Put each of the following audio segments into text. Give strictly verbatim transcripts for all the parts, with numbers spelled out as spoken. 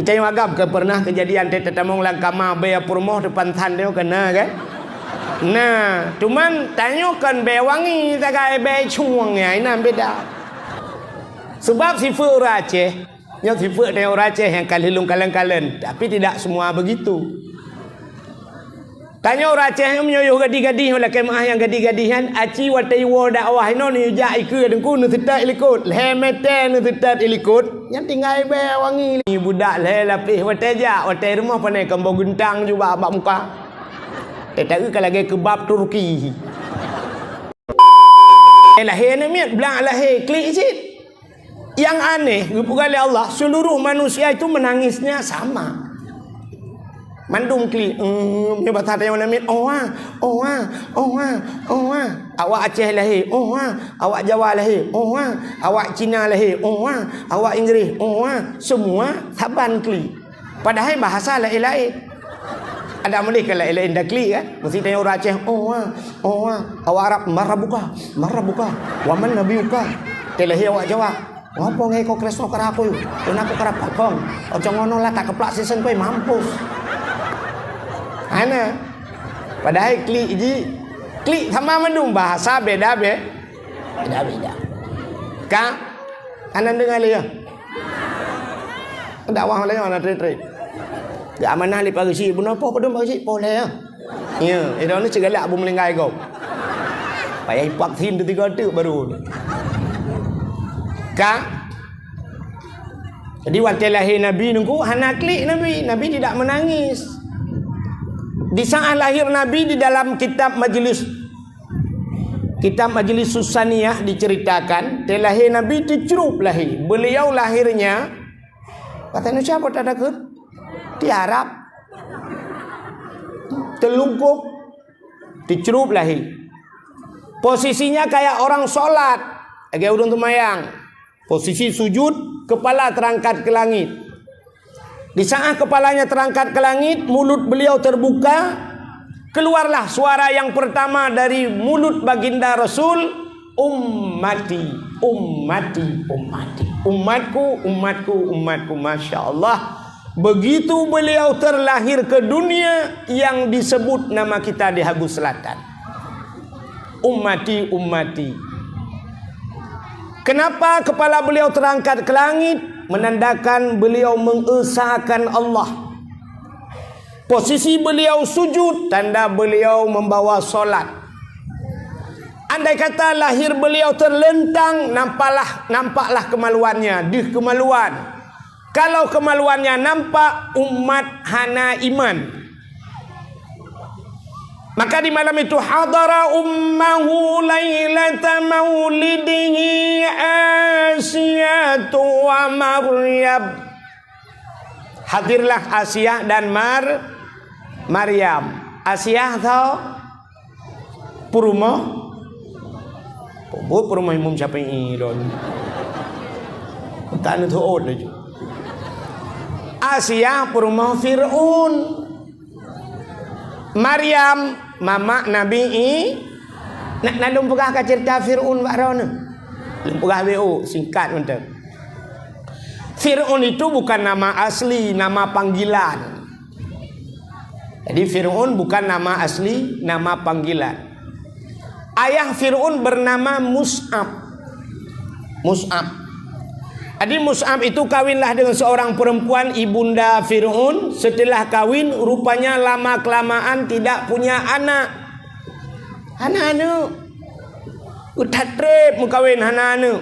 Tanyoe agam ka pernah keujadian teutamong lam kama bèe peurumoh depan than tanyoe ka na kan? Nah, cuman tanyoe kon bèe wangi sagai bèe cueng nyan, inan beda. Sebab sifeuet ureueng Aceh, nyoe sifeuet tanyoe ureueng Aceh nyang ka lheueh lôn kalon-kalon, tapi tidak semua begitu. Tanyoe ureueng Aceh nyoe meunyoe yoh gadih-gadih, lakèe meu'ah nyang gadih-gadih nyan, aci watèe iwoe dakwah inoe neujak ikeue teungku neuseutôt ilikot, lhèe mètè neuseutôt ilikot, nyan tinggai bèe wangi. Budak lhèe lapéh watèe jak, watèe rumoh pané keumbông geuntang ju bak, bak muka. Teutakeu ka lagèe keubab Turki. Eh, lahé aneuk miet, blang lahé, klik cit. Yang aneh, geupeugah lé Allah, seluruh manusia itu menangisnya sama. Mandum klik, eum, nyoe basa tanyoe aneuk miet, "Oh, ah, oh, ah, oh, ah, oh, ah." Awak Aceh lahé, "Oh, ah." Awak Jawa lahé, "Oh, ah." Awak Cina lahé, "Oh, ah." Awak Inggris, "Oh, ah." Semua saban klik. Padahai bahasa laén-laén. Adak meuleh ka laén-laén dakli kan? Meusti tanyoe ureueng Aceh, "Oh, ah, oh, ah." Awak Arab, "Man rabbuka, man rabbuka, wa man nabiyuka." Teulahé awak Jawa, "Ngopo ngai ko Kristo kara aku? Kena aku kara pakong. Ojo ngono lah tak keplak sisen koi mampus." Ana. Padahai klik ji, klik sama mandum bahasa beda be-, beda-beda. Ka? Anan dengar lé ya? Dakwah lé nyoe na trép-trép. Geuamanah lé Pak Geuchik, bunoe poh padum Pak Geuchik, poh lhèe, ya. Ya, eh, droeneuh cit galak bu meulinggai gob. Payah ipaksin teuga teuk baru. Ka? Jadi watèe lahé Nabi nungku hana klik Nabi, Nabi tidak menangis. Di saat lahir Nabi di dalam kitab majlis Kitab Majlis Susaniyah diceritakan, teulahé Nabi teucrup lahé. Beliau lahirnya, kata Indonesia apa tanda ke? Tiarap. Telungkup. Teucrup lahé. Posisinya kayak orang sholat. Lagèe ureueng seumayang. Posisi sujud, kepala terangkat ke langit. Di saat kepalanya terangkat ke langit, mulut beliau terbuka, keluarlah suara yang pertama dari mulut baginda Rasul, "Ummati, ummati, ummati." "Umatku, umatku, umatku." Masya Allah. Begitu beliau terlahir ke dunia yang disebut nama kita di Hagu Selatan. "Ummati, ummati." Kenapa kepala beliau terangkat ke langit? Menandakan beliau mengesakan Allah. Posisi beliau sujud, tanda beliau membawa solat. Andai kata lahir beliau terlentang, nampaklah, nampaklah kemaluannya, deuh kemaluan. Kalau kemaluannya nampak, umat hana iman. Maka di malam itu, hadara ummahu lailata maulidihi Asiyatu wa Maryam. Hadirlah Asiah dan Mar-, Maryam. Asiah tho peurumoh, peubuet peurumoh Imam Syafi'i lôn. Tak neuteuôt laju. Asiah peurumoh Fir'aun. Maryam, mamak Nabi I-, na, na lôn peugah ka cerita Fir'aun bak droeneuh. Lôn peugah W O, singkat mantong. Fir'aun itu bukan nama asli, nama panggilan. Jadi Fir'aun bukan nama asli, nama panggilan. Ayah Fir'aun bernama Mus'ab. Mus'ab. Jadi Mus'ab itu kawinlah dengan seorang perempuan ibunda Fir'aun. Setelah kawin, rupanya lama-kelamaan tidak punya anak. Hana aneuk. That trép meukawen hana aneuk.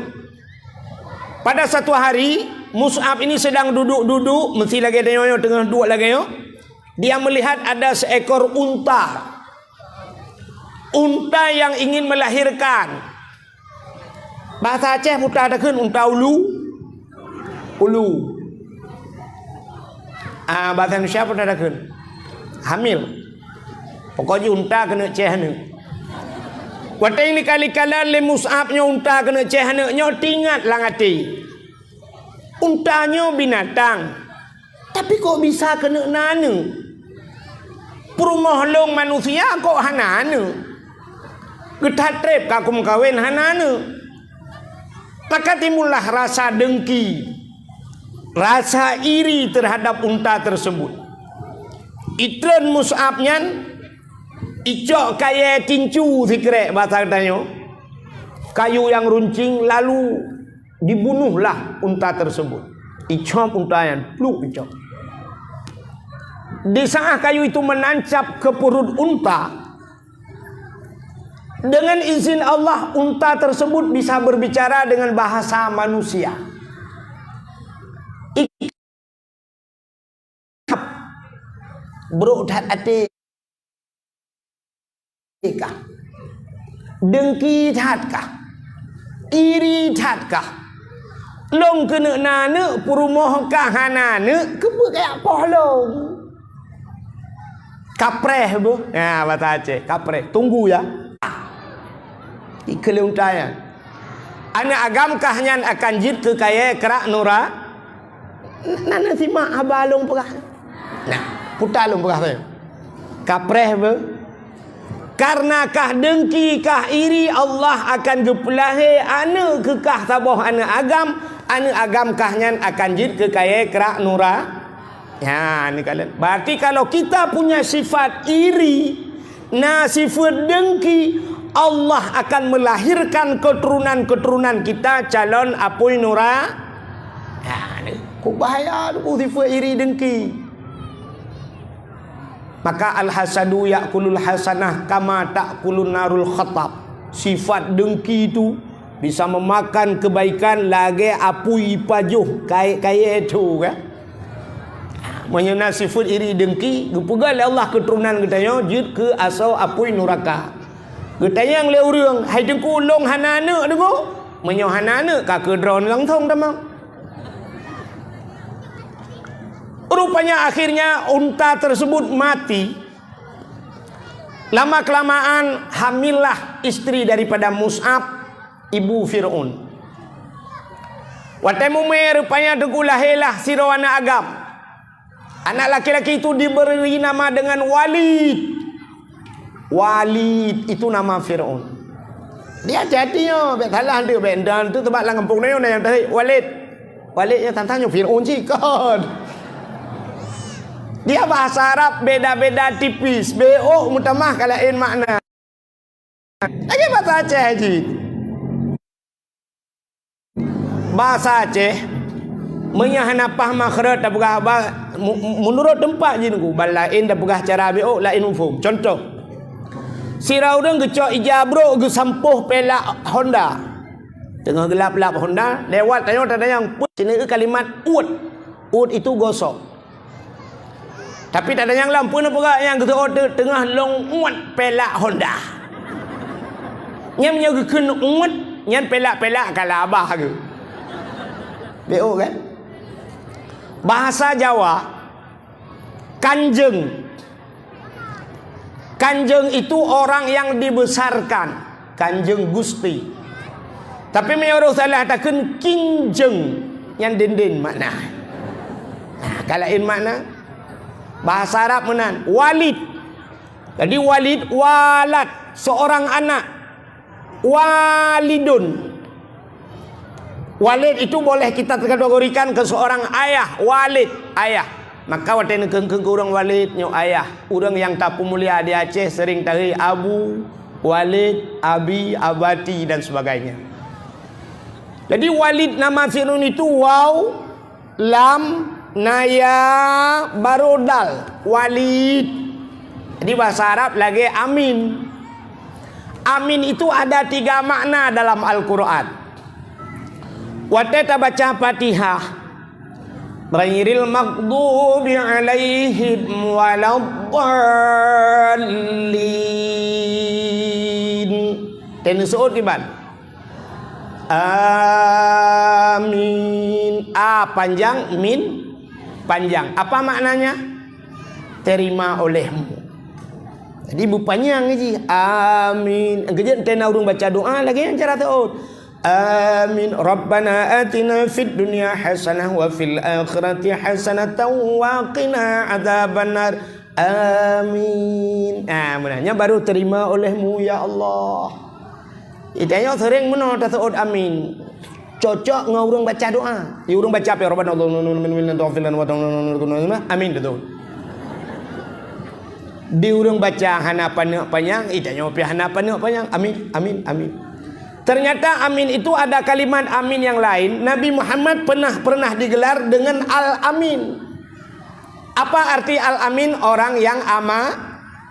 Pada satu hari, Mus'ab ini sedang duduk-duduk, meusti lagèe tanyoe teungoh duek lagèe nyoe. Dia melihat ada seekor unta. Unta yang ingin melahirkan. Bahasa Aceh peue takheun unta ulu? Ulu. Ah, bahasa Indonesia peue takheun? Hamil. Pokok jih unta keuneuk céh aneuk. Watèe ini kali-kali lé Mus'ab nyoe unta keuneuk céh aneuk nyoe teuingat lam até. Unta nyoe binatang. Tapi kok bisa keuneuk na aneuk? Peurumoh lôn manusia kok hana aneuk? Geuthat trép ka kumeukawen hana aneuk. Maka timbullah rasa dengki. Rasa iri terhadap unta tersebut. Itreun Mus'ab nyan, icok kayée tincu sikrek basa geutanyoe, kayu yang runcing, lalu dibunuhlah unta tersebut. Icop unta nyan, pluk icop. Di saat kayu itu menancap ke perut unta, dengan izin Allah, unta tersebut bisa berbicara dengan bahasa manusia. Ik-, brok that até kah? Dengki that kah? Iri that kah? Lôn keuneuk na aneuk, peurumoh kah hana aneuk, keupeue kayak poh lôn? Kapreh beuh. Ya, bahasa Aceh, kapreh. Tunggu ya. Ikeu lé unta nyan. Aneuk agam kah nyan akan jeuet keu kayée krak nura-, na, na simak haba lôn peugah. Nah, puta lôn peugah tu. Kapreh beuh. Karena kah dengki, kah iri, Allah akan geupeulahé aneuk keu kah saboh aneuk agam, aneuk agam kah nyan akan jeuet keu kayée krak nura-, Ya, ni kalian. Berarti kalau kita punya sifat iri, na sifat dengki, Allah akan melahirkan keturunan-keturunan kita calon apui nura-, Ya, ni. Kok bahaya tu sifat iri dengki. Maka al-hasadu ya'kulul hasanah kama ta'kulun narul khatab. Sifat dengki tu bisa memakan kebaikan lagée apui pajoh kayée-kayée tu, kan? Meunyoe na sifat iri dengki, geupeugah lé Allah keuturonan geutanyoe jeuet keu asoe apui nuraka. Geutanyong lé ureuëng, "Hai Teungku, lôn hana aneuk, Teungku?" Meunyoe hana aneuk, ka keu droeneuh langsong tamong. Rupanya akhirnya unta tersebut mati. Lama-kelamaan hamillah istri daripada Mus'ab, ibu Fir'aun. Watée mumé rupanya teungku lahé lah sidroe aneuk agam. Anak laki-laki itu diberi nama dengan Walid. Walid itu nama Fir'aun. Dia hati-hati nyoe, bék salah tu, bék dan tu sebab lam kampung nyoe na nyang tahi Walid. Walid nyang tantang nyoe Fir'aun cit kon. Dia bahasa Arab beda-beda tipis, B O meutamah ka laén makna. Lagée bahasa Aceh cit. Bahasa Aceh, meunyoe hana paih makhraj tapeugah ba, mu-, mu-, meunurot teumpat jih nunggu, ban laén tapeugah cara B O laén muphom. Contoh, sidroe ureuëng geucok ija brok geusampôh pelak Honda. Teungoh geulap-lap Honda, lewat tanyoe tadayang, peuet sineuk kalimat uet. Uet itu gosok. Tapi tadayang lom, peue neupeugah nyang geuseuôt teuk teungoh lôn uet pelak Honda. Nyan meunyoe geukheun uet, nyan pelak-pelak ka labah geuh. B O kan? Bahasa Jawa, kanjeng. Kanjeng itu orang yang dibesarkan, kanjeng gusti. Tapi meunyoe ureuëng salah takheun kinjeng, nyan den-den makna. Nah, ka laén makna. Bahasa Arab meunan, walid. Jadi walid, walad, seorang anak. Walidun. Walid itu boleh kita kategorikan ke seorang ayah, walid, ayah. Maka watée neukeung-keung ureuëng walid nyoe ayah, ureuëng nyang tapeumulia di Aceh sering tahi abu, walid, abi, abati dan sebagainya. Jadi walid nama Fir'aun itu waw, lam, naya, baru dal, walid. Jadi bahasa Arab lagée amin. Amin itu ada tiga makna dalam Al-Quran. Watée tabaca Fatihah, ghairil maghdubi alaihim waladdallin. Teuneuseuôt kiban? Amin. A panjang, min panjang. Apa maknanya? Terima olehmu. Jadi beupanyang jih. Amin. Keujeuet tena ureuëng baca doa lagée nyang cara teuôt. Amin. Rabbana atina fid dunya hasanah wa fil akhirati hasanatan wa qina adzabannar. Amin. Ah, meunan. Nyan baru terima olehmu ya Allah. Ita nyoe sering meunoe taseuôt amin. cocok ngon ureuëng baca doa. Ya, ureuëng baca pih, "Rabbana, amin," betul. Di ureuëng baca hana paneuk panyang, itanyoe pih hana paneuk panyang. Amin, amin, amin. Ternyata amin itu ada kalimat amin yang lain. Nabi Muhammad pernah, pernah digelar dengan Al-Amin. Apa arti Al-Amin? Orang yang ama-,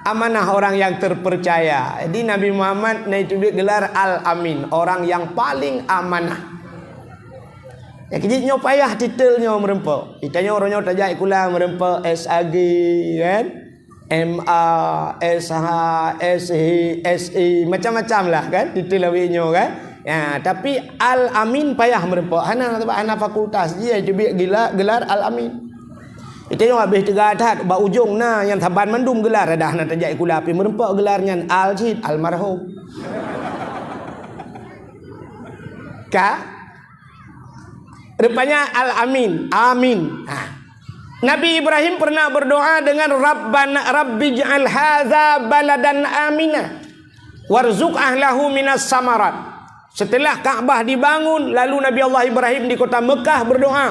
amanah, orang yang terpercaya. Jadi Nabi Muhammad na itu gelar Al-Amin, orang yang paling amanah. Ya, kejit nyoe payah titel nyoe meureumpok. Itanyoe uroe nyoe tajak sikula meureumpok S A G, kan? M A, S H, S H, S E, macam-macam lah, kan? Titel awak nyoe, kan? Ya, tapi Al-Amin payah meureumpok. Hana, sebab hana fakultas. Jih teubiet gila-, gelar Al-Amin. Itanyoe habéh teuga that, bak ujong na nyang saban mandum gelar, dah na tajak sikula pih meureumpok gelar nyan Al cit, almarhum. Ka? Rupanya Al-Amin. Amin. Ha. Nabi Ibrahim pernah berdoa dengan, "Rabbana, Rabbij'al hadza baladan amina, warzuq ahlahu minas samarat." Setelah Ka'bah dibangun, lalu Nabi Allah Ibrahim di kota Mekah berdoa,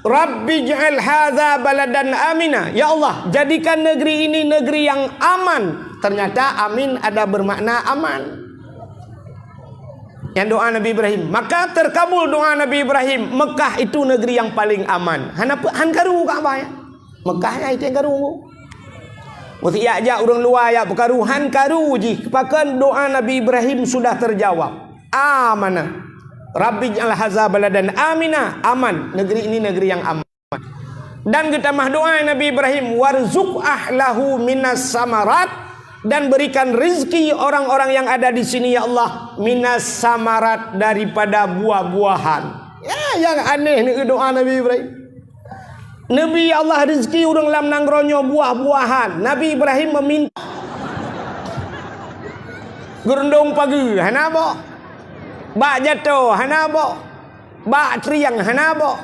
"Rabbij'al hadza baladan amina." Ya Allah, jadikan negeri ini negeri yang aman. Ternyata amin ada bermakna aman. Yang doa Nabi Ibrahim. Maka terkabul doa Nabi Ibrahim. Mekah itu negeri yang paling aman. Hana pe-, han karu Ka'bah, ya. Mekah nyan itu nyang karu. Mesti jak-jak ureuëng luwa jak peukaru, han karu jih. Pakon doa Nabi Ibrahim sudah terjawab. Amanah. Rabbij'al hadza baladan amina, aman. Negeri ini negeri yang aman. Dan geutamah doa Nabi Ibrahim, "Warzuq ahlahu minas samarat," dan berikan rezeki orang-orang yang ada di sini, ya Allah, minas samarat, daripada buah-buahan. Ya, yang aneh ni doa Nabi Ibrahim. Nabi, "Ya Allah, rezeki ureuëng lam nanggroe nyoe buah-buahan." Nabi Ibrahim meminta geurundong pageue, hana boh. Bak jato, hana boh. Bak triang, hana boh.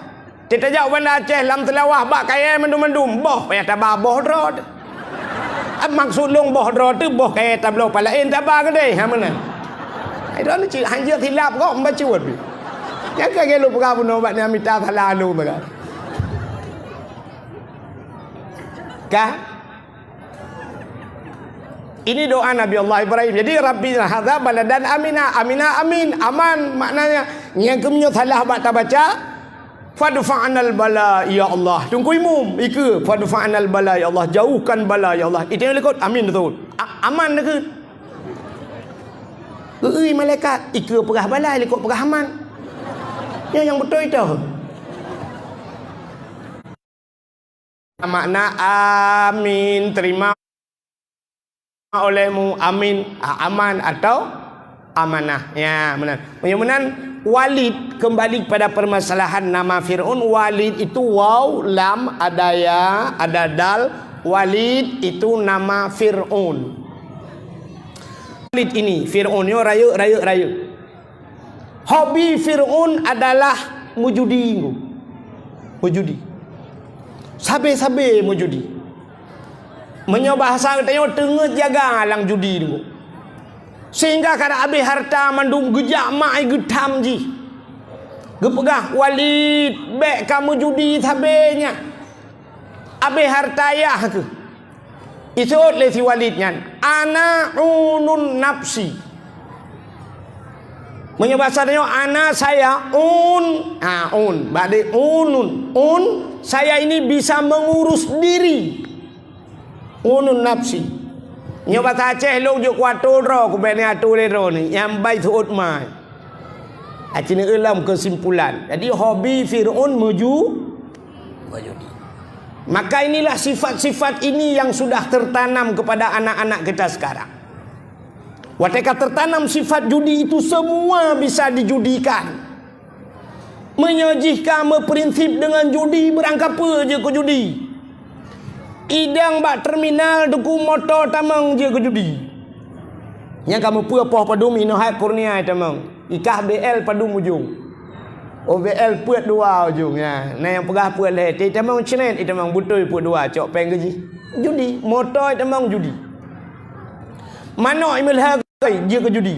Teutajak u Banda Aceh lam Seulawah bak kayèe mandum-mandum, boh payah taba boh droe teuh. Ah, maksud lôn boh droe teuh, boh kayèe tabloe pat laén taba keudeh, ha meunan. Hai droeneuh cit, hanjeuet silap kok membacut. Nyang ka lôn peugah bunoe bak nyan mita salah lôn peugah. Ka? Ini doa Nabi Allah Ibrahim. Jadi, "Rabbi hadza baladan amina." Amina, amin. Aman maknanya. Nyang keumeunyoe salah bak tabaca, "Fadfa'nal bala, ya Allah." Teungku Imum, ikeue, "Fadfa'nal bala, ya Allah." Jauhkan bala, ya Allah. Itu nyang likot, amin betul. A-, aman deukeuet. Geui malaikat, ikeue peugah bala, likot peugah aman. Nyan nyang beutôi itu. Makna amin, terima olehmu, amin, a-, aman atau amanah. Ya, meunan. Meunyoe meunan, Walid, kembali kepada permasalahan nama Fir'aun, Walid itu waw, lam, ada ya, ada dal, Walid itu nama Fir'aun. Walid ini, Fir'aun nyoe rayeuk, rayeuk, rayeuk. Hobi Fir'aun adalah meujudi, Teungku. Meujudi. Sabe-sabe meujudi. Meunyoe bahasa geutanyoe, teungeut jaga lam judi, Teungku. Sehingga kada habéh harta mandum geujak mak geutham jih. Geupeugah, "Walid, bèk kameujudi sabe nyan." Habéh harta yah keuh. Iseuôt lé si Walid nyan, "Ana unun nafsi." Meunyoe basa tanyoe, "Ana saya un," ha, un, bak di unun. Un, saya ini bisa mengurus diri. Unun nafsi. Nyoe basa Aceh, lôn jeuet keu atô droe, kubèk ni atô lé droeneuh, nyang bai seuôt mai. Aci neueu lom keusimpulan. Jadi, hobi Fir'aun meuju-, meujudi. Maka inilah sifat-sifat ini yang sudah tertanam kepada anak-anak kita sekarang. Watèe ka tertanam sifat judi itu, semua bisa dijudikan. Meunyoe jih ka meuprinsip deungon judi, beurangkapeue jeuet keu judi. Idong bak terminal, Teungku, moto tamong jeuet keu judi. Nyang ka meupeue poh padum inoe hai kurnia tamong. Ikah B L padum ujong. Oh, B L peuet dua ujong, ya. Na nyang peugah peuet lhèe. Ti tamong cret, itamong beutôi peuet dua, cok péng keu jih. Judi, moto itamong judi. Manok imeulhèe jeuet keu judi.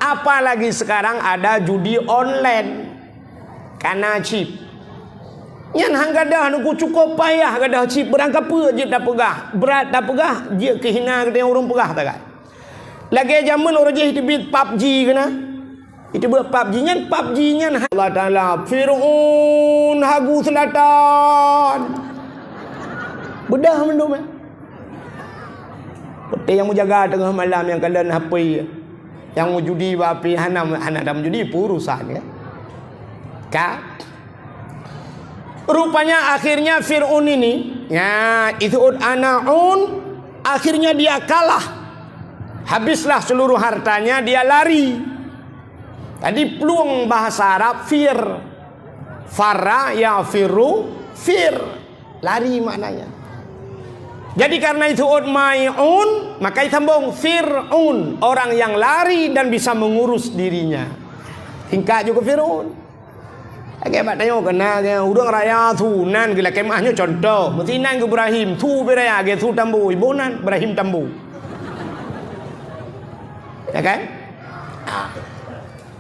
Apalagi sekarang ada judi online. Kana chip. Nyan han gadôh, Teungku, cukup payah gadôh chip, barang kapeue jeuet tapeugah, brat tapeugah, jeuet keu hina geutanyoe ureuëng peugah tagai. Lagée jameun uroe jih teubiet PUBG keunan. Itu buat PUBG nyan, PUBG nyan Allah Taala, Fir'aun Hagu Selatan. Beudôh mandum, eh. Watée nyang meujaga teungoh malam nyang kalon H P, nyang meujudi bak H P, hana, hana ada meujudi, peurusan, ya. Ka? Rupanya akhirnya Fir'aun ini, ya, itu anaun, akhirnya dia kalah. Habislah seluruh hartanya, dia lari. Tadi plueng bahasa Arab fir. Farra yafirru fir. Lari maknanya. Jadi karena itu ut mai'un, maka disambung Fir'aun, orang yang lari dan bisa mengurus dirinya. Singkat juga Fir'aun. Lagée bak tanyoe keunan, ureuëng raya su nan geulakée meuah nyoe contoh. Meusinan geu Ibrahim, su beu raya lagée su Tambo, iboh nan Ibrahim Tambo. Ya kan? Ah.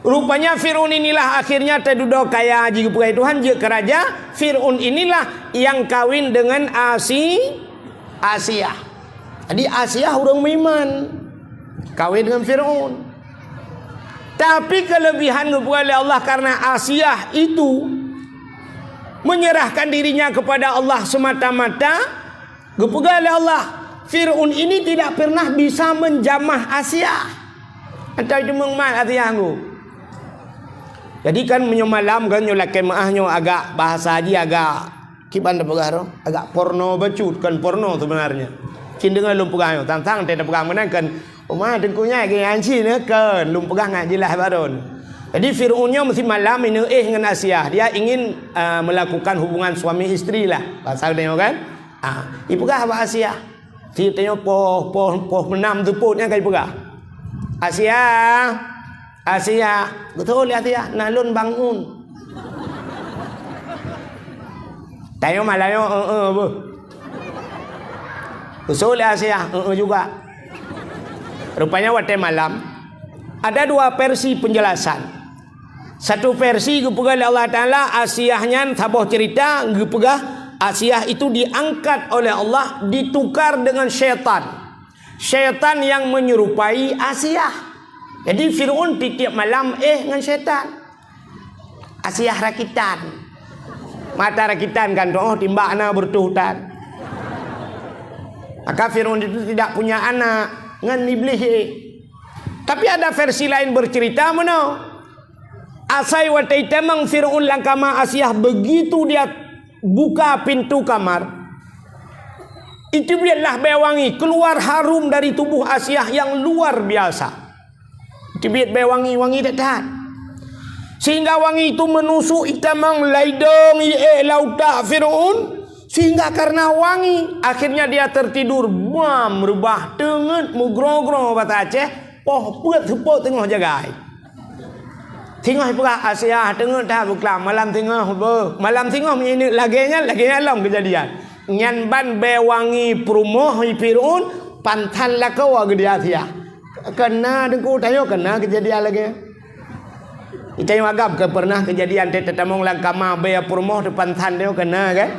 Rupanya Fir'aun inilah akhirnya teududoe kaya jih geupeugah Tuhan jeuet keu raja. Fir'aun inilah yang kawin dengan Asi-, Asiah. Jadi Asiah ureuëng meuiman. Kawin dengan Fir'aun. Tapi kelebihan geupeugah lé Allah karena Asiah itu menyerahkan dirinya kepada Allah semata-mata, geupeugah lé Allah, Fir'aun ini tidak pernah bisa menjamah Asiah. Atau itu meumat Asiah nggu. Jadi kan meunyoe malam kan nyoe lakée meuah nyoe agak bahasa jih agak Kiban tapeugah roh, agak porno bacut, kon porno sebenarnya. Cit deungoe lôn peugah nyoe, tang-tang teupeugah meunan kon, uma teungku nyan geuh nyan cit nyoe kon, lôn peugah ngat jeulaih baron. Jadi Fir'aun nyoe meusimalam ineueh ngon Asiah, dia ingin, ah, melakukan hubungan suami istri lah. Bahasa geutanyoe kan? Ah, ipeugah bak Asiah. Cit tanyoe poh, poh, poh meunan teupot nyan ka ipeugah. Asiah, Asiah, beutôi lé Asiah, na lôn bangun. Tanyoe malam nyoe, eu-eu beuh. Usul lé Asiah, eu-eu juga. Rupanya watée malam, ada dua versi penjelasan. Satu versi geupeugah lé Allah Taala, Asiah nyan saboh cerita geupeugah, Asiah itu diangkat oleh Allah, ditukar dengan syaitan. Syaitan yang menyerupai Asiah. Jadi Fir'aun tiep-tiep malam éh ngon syaitan. Asiah rakitan. Mata rakitan kan, oh, timbak na bertuh tan. Maka Fir'aun itu tidak punya anak ngon Iblis, eh. Tapi ada versi lain bercerita meunoe. Asai watée itamong Fir'aun lam kama Asiah, begitu dia buka pintu kamar, iteubietlah bée wangi keluar harum dari tubuh Asiah yang luar biasa. Teubiet bée wangi, wangi that-that. Sehingga wangi itu menusuk itamong, laidong, iék, lam utak Fir'aun. Sehingga karena wangi, akhirnya dia tertidur. Bam, reubah, teungeut, meugroe-groe basa Aceh, poh peuet seupôt teungoh jagai. Singoh ipeugah, "Asiah, teungeut that beuklam, malam singoh beuh." Malam singoh meuineuk lagée nyan, lagée nyan lom keujadian. Nyan ban bée wangi peurumoh Fir'aun, pantan lakoe geuh di Asiah. Keuna Teungku, tanyoe keuna keujadian lagée nyan. Di tanyoe agam ka peureunah keujadian teutamong lam kama bée peurumoh teupantan tanyoe keuna kan?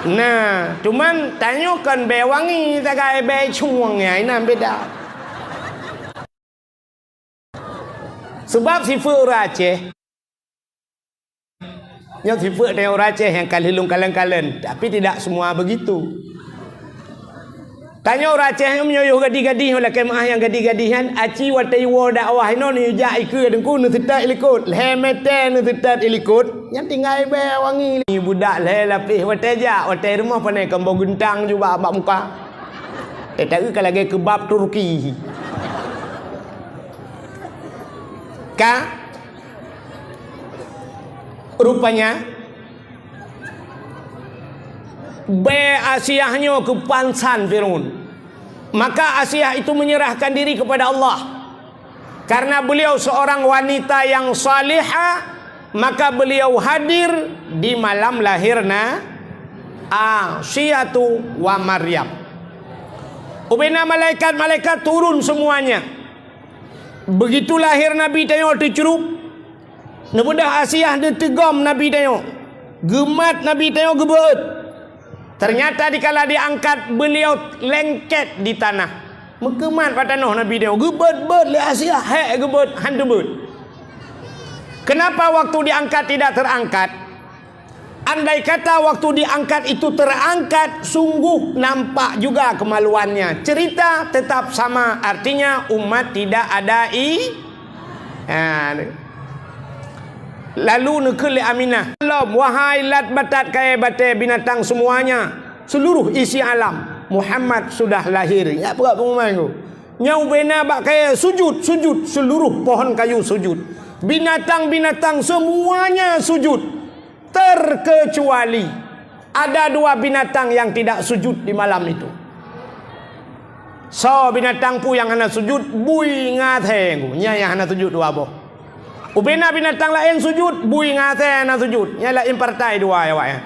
Nah, cuman tanyoe kon bée wangi sagai bée cueng nyan, inan beda. Sebab sifeuet ureuëng Aceh, nyoe sifeuet tanyoe ureuëng Aceh nyang ka lheueh lôn kalon-kalon, tapi tidak semua begitu. Tanyoe ureuëng Aceh nyoe meunyoe yoh gadih-gadih, lakée meuah nyang gadih-gadih nyan, aci watée iwoe dakwah inoe neujak ikeue Teungku, neuseutôt ilikot, lhée mètè neuseutôt ilikot, nyan tinggai bée wangi. Budak lhée lapéh watée jak, watée rumoh pane keumbông geuntang jubah bak muka. Eh, taeu ka lagée keubab Turki. Ka? Rupanya, bée Asiah nyoe keupansan Fir'aun. Maka Asiah itu menyerahkan diri kepada Allah. Karena beliau seorang wanita yang salihah, maka beliau hadir di malam lahirna Asiatu wa Maryam. Ubena malaikat-malaikat turun semuanya. Begitu lahé Nabi tanyoe teucrueb, neubeudoh Asiah neuteugom Nabi tanyoe, geumat Nabi tanyoe geubeuet. Ternyata dikala diangkat, beliau lengket di tanah. Meukeumat bak tanoh Nabi tanyoe, geubeuet-beuet lé Asiah, hék geubeuet, han teubeuet. Kenapa waktu diangkat tidak terangkat? Andai kata waktu diangkat itu terangkat, sungguh nampak juga kemaluannya. Cerita tetap sama, artinya umat tidak ada i-, ha, ni. Lalu neukheun lé Aminah, "Lom, wahai lat batat kayée batée binatang semuanya, seluruh isi alam, Muhammad sudah lahir." Nyak peugah pengumuman tu. Nyoe ubena bak kayée sujud, sujud, seluruh pohon kayu sujud. Binatang-binatang semuanya sujud. Terkecuali ada dua binatang yang tidak sujud di malam itu. Soe binatang peue nyang hana sujud? Bui ngon asèe. Nyan nyang hana sujud dua boh. Ubena binatang laén sujud, bui ngon asèe hana sujud. Nyan laén partai dua awaknyan.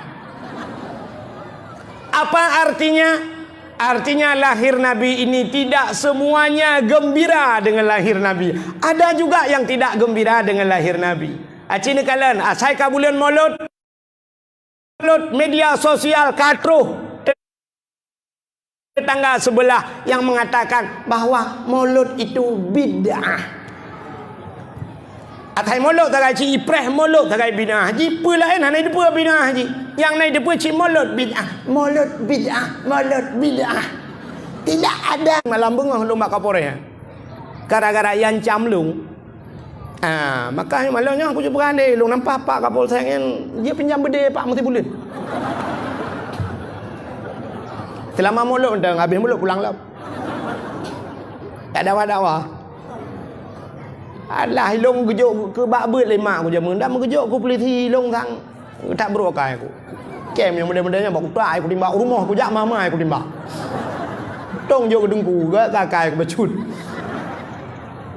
Apa artinya? Artinya lahir Nabi ini tidak semuanya gembira dengan lahir Nabi. Ada juga yang tidak gembira dengan lahir Nabi. Aci neukalon, asai ka buleuen Maulud, Maulud, media sosial ka troh tetangga sebelah yang mengatakan bahwa Maulud itu bid'ah. Asai Maulud sagai cit ipreh, Maulud sagai bid'ah. Ji peue laén hana jiteupeue bid'ah ji. Nyang na jiteupeue cit Maulud bid'ah, Maulud bid'ah, Maulud bid'ah. Tidak ada. Malam beungoh lôn bak Kapolres. Gara-gara Yan cam lôn. Ah, maka malam nyoe aku cuba gandeng, lôn nampak Pak Kapolsek nyan, dia pinjam beudé Pak meusibuleuen. Selama Maulud mantong, habéh Maulud pulang lom. Tak dakwah-dakwah. Alah, ilong geujok keu bak beuet lé mak ku jameun, dak meugeujok keu polisi ilong sang. Tak brok akai ku. Kem nyang muda-muda nyan bak kutak ai ku timbak, rumoh ku jak mama ai ku timbak. Tong jok deungku gak kakai ku bacut.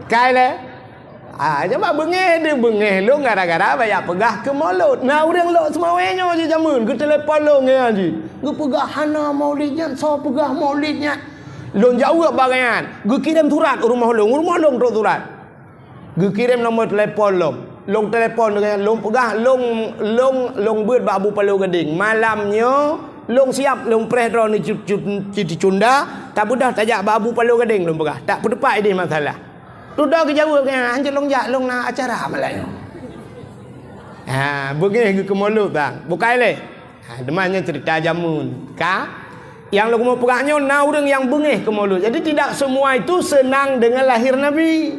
Kai lé. Ah, coba beungéh deh, beungéh lôn gara-gara banyak peugah keu Maulud. Nah, ureuëng lok seumawé nyoe ji jameun geutelepon lôn ngon ji. Geupeugah hana Maulid nyan, soe peugah Maulid nyan. Lôn jaweueb bak nyan. Geukirém surat u rumoh lôn, u rumoh lôn trok surat. Geukirém nomor telepon lom. Lôn telepon deungon lôn peugah, lôn, lôn, lôn beuet bak Abu Palo Gadeng. Malam nyoe, lôn siab, lôn preh droeneuh cut, cut, cut, cunda, tabeudôh tajak bak Abu Palo Gadeng lôn peugah. Tak peuteupat idéh masalah. Dudoe geujaweueb, "Hanjeuet lôn jak, lôn na acara malam nyoe." Ha, beungéh geukeu Maulud bang. Bukai lé. Ha, teuma nyan cerita jameun. Ka? Yang lôn keumeung peugah nyoe na ureuëng nyang beungéh keu Maulud. Jadi tidak semua itu senang dengan lahir Nabi.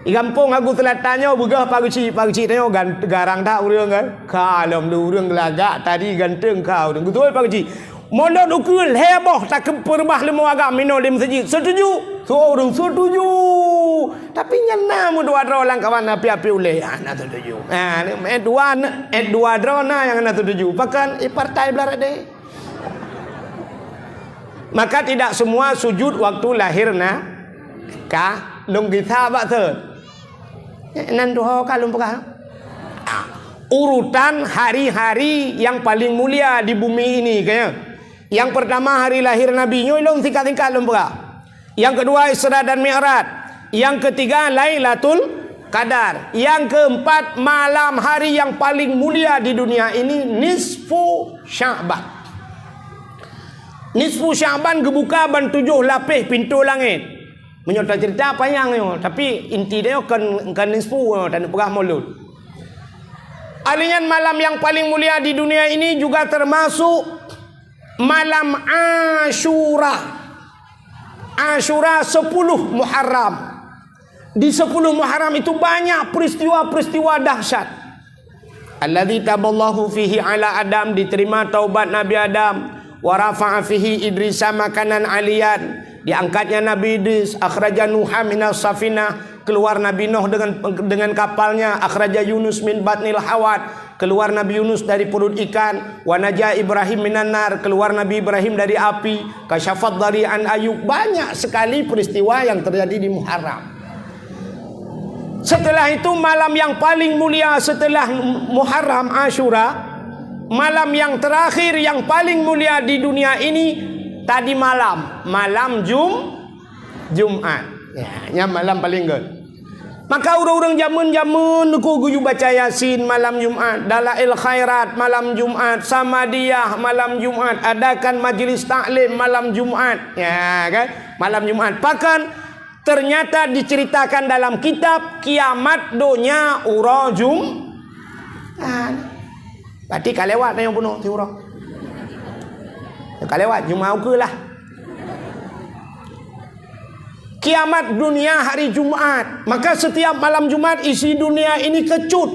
Di gampông Hagu Selatan nyoe beugah Pak Geuchik, Pak Geuchik tanyoe gan-, garang that ureuëng kan. Ka lom lé ureuëng geulagak tadi ganteng ka ureuëng. Beutôi Pak Geuchik. Maulud ukeue lhée boh takeupeurubah leumo agam inoe di meuseujid. Setuju? Soe ureuëng setuju. Tapi nyan na meudua droe lam kawan api-api ulée. Ah, na setuju. Ah, ni, eh, dua, eh, dua droe na nyang na setuju. Pakon, eh, partai blah radé. Maka tidak semua sujud waktu lahir na ka lôn gisa bak thon. Nan tuho ka lôn peugah. Ah, urutan hari-hari yang paling mulia di bumi ini, kayaknya. Yang pertama hari lahir Nabi, nyoe lôn singkat-singkat lôn peugah. Yang kedua Isra dan Mi'raj. Yang ketiga Lailatul Qadar. Yang keempat malam hari yang paling mulia di dunia ini, nisfu Sya'ban. Nisfu Sya'ban geubuka ban tujoh lapéh pintoe langét. Meunyoe tacerita panyang nyoe, tapi inti dia kon, kon nisfu nyoe, taneuk peugah Maulud. Ahli nyan malam yang paling mulia di dunia ini juga termasuk malam Asyura. Asyura sepuluh Muharram. Di sepuluh Muharram itu banyak peristiwa-peristiwa dahsyat. Alladzi taballahu fihi ala Adam, diterima taubat Nabi Adam, wa rafa'a fihi Idrisa makanan aliyan, diangkatnya Nabi Idris, akhraja Nuha minas safinah, keluar Nabi Nuh dengan, dengan kapalnya, akhraja Yunus min batnil hawat, keluar Nabi Yunus dari perut ikan, wa naja Ibrahim minan nar, keluar Nabi Ibrahim dari api, kasyafad dari an Ayub. Banyak sekali peristiwa yang terjadi di Muharram. Setelah itu, malam yang paling mulia setelah Muharram, Asyura, malam yang terakhir yang paling mulia di dunia ini, tadi malam, malam Jum-, Jumat. Ya, nyan malam paling göt. Maka ureuëng-ureuëng jameun-jameun neuku geuyue baca Yasin malam Jumat, Dalail Khairat malam Jumat, Samadiyah malam Jumat, adakan majlis taklim malam Jumat. Ya kan? Malam Jumat. Pakon ternyata diceritakan dalam kitab kiamat donya uroe Jum-, ah. Berarti ka lewat nyang bunoe siuroe. Ka lewat, Jumat ukeue lah. Kiamat dunia hari Jumat. Maka setiap malam Jumat isi dunia ini kecut.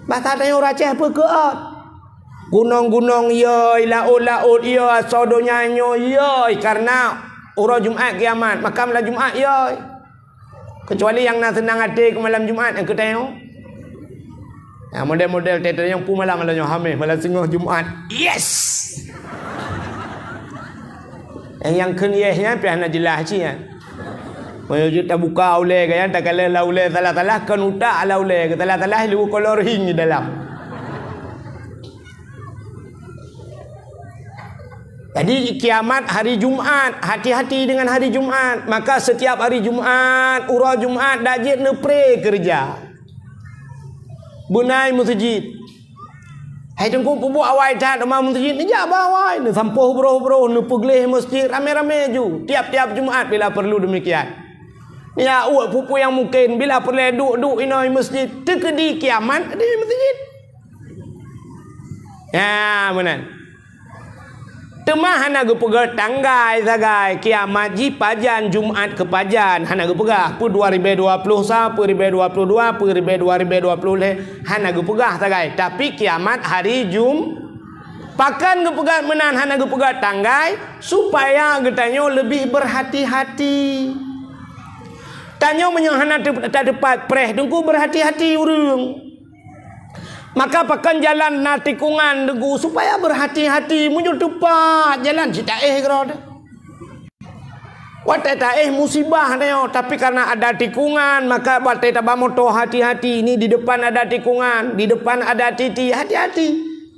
Bahasa tanyoe ureuëng Aceh peue keuot. Gunong-gunong yoi, laôt-laôt yoi, asoe donya nyoe yoi, karena uroe Jumat kiamat, maka malam Jumat yoi. Kecuali nyang na seunang até keu malam Jumat nyang keu tanyoe. Nah, model-model teuntang peue malam, malam nyoe Hameh, malam singoh Jumat. Yes! Nyang, nyang kheun yes nyan pih hana jeulaih cit nyan. Meunyoe jeuet tabuka ulée gaya, takalon lam ulée salah-salah, kon utak lam ulée, salah-salah leuweuh kolor hing di dalam. Jadi kiamat hari Jumat, hati-hati dengan hari Jumat. Maka setiap hari Jumat, uroe Jumat dak jeuet neupre keureuja. Beunai meuseujid. Hai teungku peubuet awai that teuma meuseujid, neujak bak awai, neusampôh broh-broh, neupeugleh meuseujid ramé-ramé ju. Tiap-tiap Jumat bila perlu demikian. Ya, uek peue-peue nyang mungken, bila peureulée duek-duek inoe meuseujid, teukeudi kiamat di meuseujid. Ya, meunan. Teuma hana geupeugah tanggai sagai, kiamat jih pajan, Jumat keu pajan, hana geupeugah. Peue dua ribée dua ploh sa, peue ribée dua ploh dua, peue ribée dua ribée dua ploh lhée, hana geupeugah sagai. Tapi kiamat hari Jum-, pakon geupeugah meunan hana geupeugah tanggai, supaya geutanyoe leubeh berhati-hati. Tanyoe meunyoe hana teu-, tateupat preh teungku, berhati-hati ureuëng. Maka pakon jalan na tikongan teungku, supaya berhati-hati. Meunyoe teupat jalan, cit taéh keudroe teuh. Watée taéh musibah nyoe, tapi karena ada tikongan, maka watée taba moto hati-hati. Ini di depan ada tikongan, di depan ada titi, hati-hati.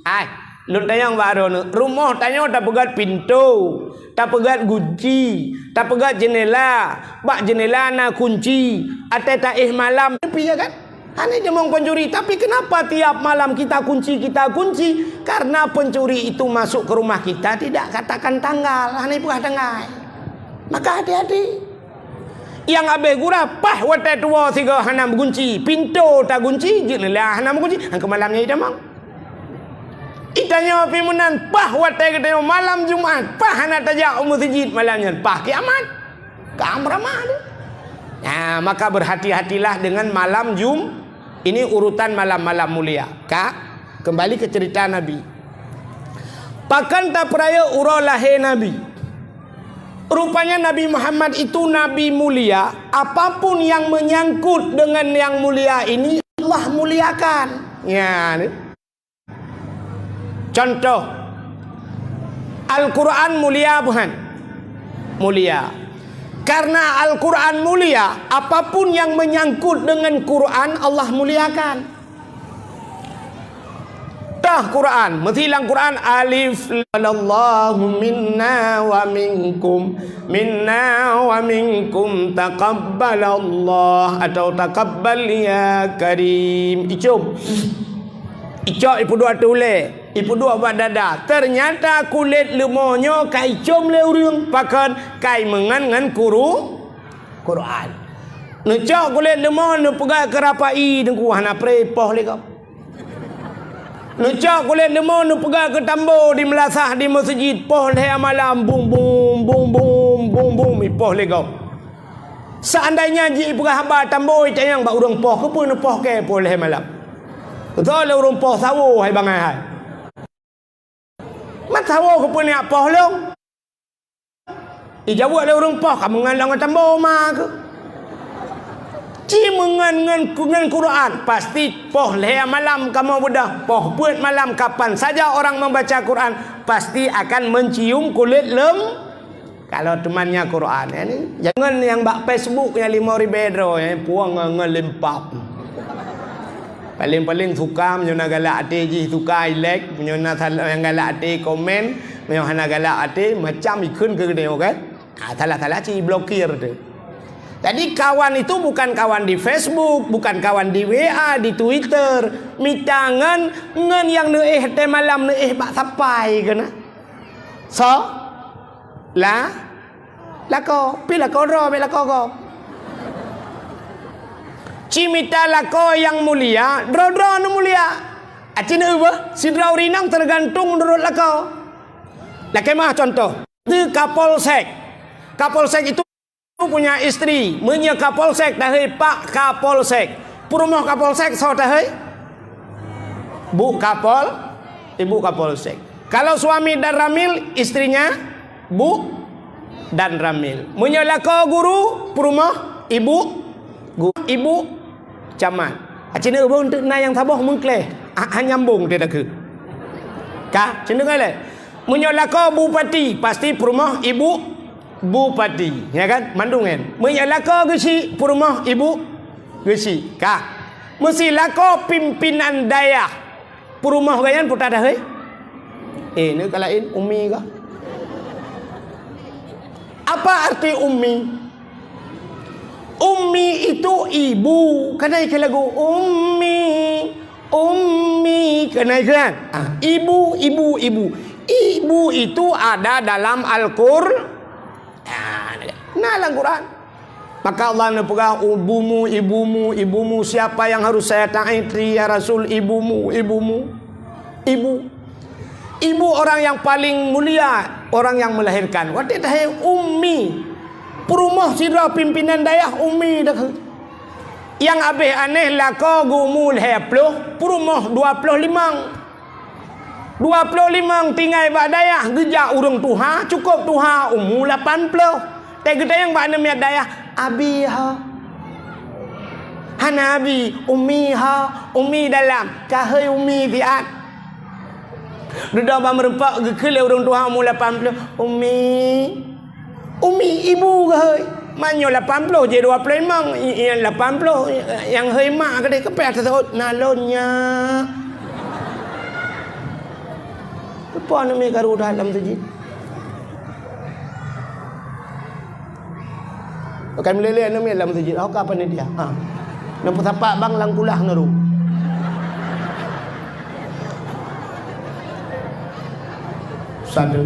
Ai, lôn tanyong bak droeneuh, rumoh tanyoe tapeugét pintoe, tapeugét gunci, tapeugét jeunela, bak jeunela na kunci, até taéh malam, tapi ya kan? Hana jimong pencuri, tapi kenapa tiap malam kita kunci, kita kunci? Karena pencuri itu masuk ke rumah kita tidak katakan tanggal, hana peugah tanggai. Maka hati-hati. Nyang abéh gura, paih watée tuwoe sigoe hana meugunci, pintoe tagunci, jeunela hana meugunci, nyang keu malam nyan itamong. Itanyoe pih meunan, paih watée geutanyoe malam Jumat, paih hana tajak u meuseujid malam nyan, paih kiamat. Ka meuramah tu. Nah, maka berhati-hatilah dengan malam Jum-, ini urutan malam-malam mulia. Ka, kembali ke cerita Nabi. Pakon tapeurayeuk uroe lahé Nabi? Rupanya Nabi Muhammad itu nabi mulia, apapun yang menyangkut dengan yang mulia ini, Allah muliakan. Ya, ni. Contoh, Al-Quran mulia bukan? Mulia. Karena Al-Quran mulia, apapun yang menyangkut dengan Quran, Allah muliakan. Tah Quran, meusilang Quran, alif, Allahu minna wa minkum, minna wa minkum, taqabbalallah, atau taqabbal ya karim. Icom. Icok ipeuduek ateueh ulée, ipeuduek bak dada. Ternyata kulét leumo nyoe ka icom lé ureuëng, pakon? Ka imeungon ngon kuru-, Quran. Neucok kulét leumo neupeugah keu rapai, teungku hana preh poh lé gob. Neucok kulét leumo neupeugah keu tambo di meulasah di meuseujid, poh lhée malam, bum, bum, bum, bum, bum, bum, ipoh lé gob. Seandainya jipeugah haba tambo itanyong bak ureuëng poh, keupeue neupoh kée poh lhée malam? Beutôi lé ureuëng poh sawoe hai bangai hai. Mat sawoe keupeue neujak poh lôn? Ijaweueb lé ureuëng poh, ka meungon lom tambo ma keuh. Ci meungon ngon, ngon Quran, pasti poh lhée malam kamoe beudôh, poh peuet malam, kapan saja orang membaca Quran, pasti akan mencium kulét leumo. Kalau teuma nyan Quran, ya ni. Jangan nyang bak Facebook nyang lima ribée droe, ya, puang ngon, ngon limpap. Paling-paling suka meunyoe na galak até jih, suka i-like, meunyoe na sal-, nyang galak até komen, meunyoe hana galak até macam ikheun keu geutanyoe kan. Ha, salah-salah cit iblokir teuh. Jadi, kawan itu bukan kawan di Facebook, bukan kawan di W A, di Twitter. Mita ngon, ngon nyang neuéh teuh malam neuéh bak sapai keunan. So, la, lakoe, pi lakoe droe, bèk lakoe gob. Ci mita lakoe nyang mulia, droe-droe nyang mulia. Aci neuubah, sidroe ureueng inong teugantung meunurot lakoe. Lakèe meu'ah cuntoh. Di Kapolsek. Kapolsek itu punya istri. Meunyoe Kapolsek tahei Pak Kapolsek. Peurumoh Kapolsek soe tahei? Bu Kapol, Ibu Kapolsek. Kalau suami dan Ramil, istrinya Bu dan Ramil. Meunyoe lakoe guru, peurumoh Ibu, gu-, Ibu Camat. Aci neuubah untuk na nyang saboh meukleh. Ha, ha nyambung dia takheun. Ka, ci neukalon. Meunyoe lakoe bupati, pasti peurumoh Ibu Bupati, ya kan? Mandum kan? Meunyoe lakoe geuchik, peurumoh Ibu Geuchik. Ka. Meusi lakoe pimpinan dayah. Peurumoh gobnyan peue tahei? Eh, neukalon ummi kah? Apa arti ummi? Ummi itu ibu. Kan na ikheun lagu, "Ummi, ummi." Kan na ikheun kan? Ah, ibu, ibu, ibu. Ibu itu ada dalam Al-Qur-, ah, na lam Quran. Maka Allah neupeugah, "Ibumu, ibumu, ibumu, siapa yang harus saya taati, ya Rasul? Ibumu, ibumu, ibu." Ibu orang yang paling mulia, orang yang melahirkan. Watèe tahei ummi, peurumoh sidroe pimpinan dayah ummi dah. Nyang abéh aneh lakoe geumu lhèe ploh, peurumoh dua ploh limong. Dua ploh limong tinggai bak dayah, geujak ureueng tuha, cukôp tuha, umu lapan ploh. Teugeutanyong bak aneuk miet dayah, "Abi ho?" Hana abi, "Umi ho?" Umi dalam, "Kahei umi siat." Dudoe bak meurumpok geukheun lé ureueng tuha umu lapan ploh, "Umi." Umi, ibu keuhai. Meunyoe lapan ploh jih dua ploh limong, i-, i-, lapan ploh, nyang hei mak keudeh keupeue teuseut, "Na lôn nyak." Keupeue aneuk miet karu that lam meuseujid? Bukan meulélé aneuk miet lam meuseujid, oh, ka panitia. Ha. Neupeusapat bang lam kulah ngeuru. Satu.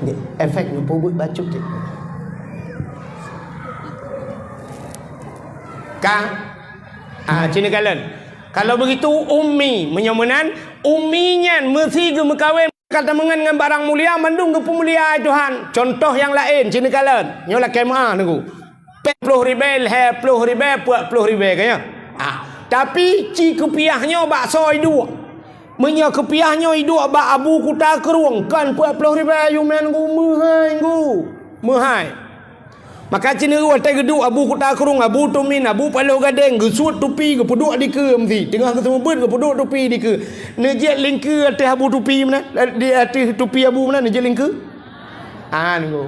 Ni, efek ni peubuet bacut cit. Ka? Ah, ci neukalon. Kalau begitu, ummi. Meunyoe meunan, ummi nyan meusi geumeukawen ka teumeungon ngon barang mulia, mandum geupeumulia, hai Tuhan. Cuntoh nyang laén, ci neukalon. Nyoe lakèe meu'ah, Teungku. Peuet ploh ribèe, lhèe ploh ribèe, peuet ploh ribèe, ka nyan. Ah, tapi ci keupiah nyoe bak soe iduek. Meunyoe keupiah nyoe iduek bak Abu Kuta Krueng, kon peuet ploh ribèe, yumen gu meuhai gu. Meuhai. Maka ci neukalon watèe geuduek Abu Kuta Krueng, Abu Tumin, Abu Paloh Gadeng, geusuet tupi, geupeuduek dikeue meusi. Teungoh geuseumeubeuet, geupeuduek tupi dikeue. Neujeuet lingkeue ateueh Abu tupi meunan, di ateueh tupi Abu meunan, neujeuet lingkeue. Ah, nunggu.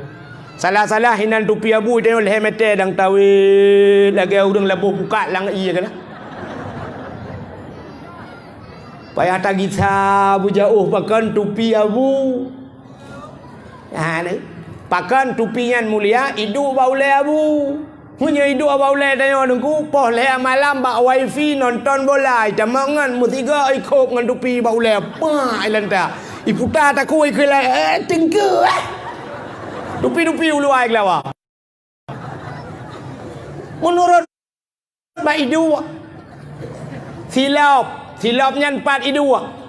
Salah-salah inan tupi Abu, tanyoe lhèe mètè dang tawét, lagèe ureueng laboh pukat lam ié keunan. Payah tagisa beujaôh pakon tupi Abu. Ha, ni. Pakon tupi nyan mulia, iduek bak ulèe Abu. Meunyoe iduek bak ulèe tanyoe Teungku, poh lhèe malam bak wifi nonton bola, itamong ngon meusigoe ikhôb ngon tupi bak ulèe. Pah, ilanta. Iputa takue ikheun lé, eh, Teungku, eh. Tupi-tupi uluwa ikheun lawa. Meunurot bak iduek. Silop, silop nyan pat iduek.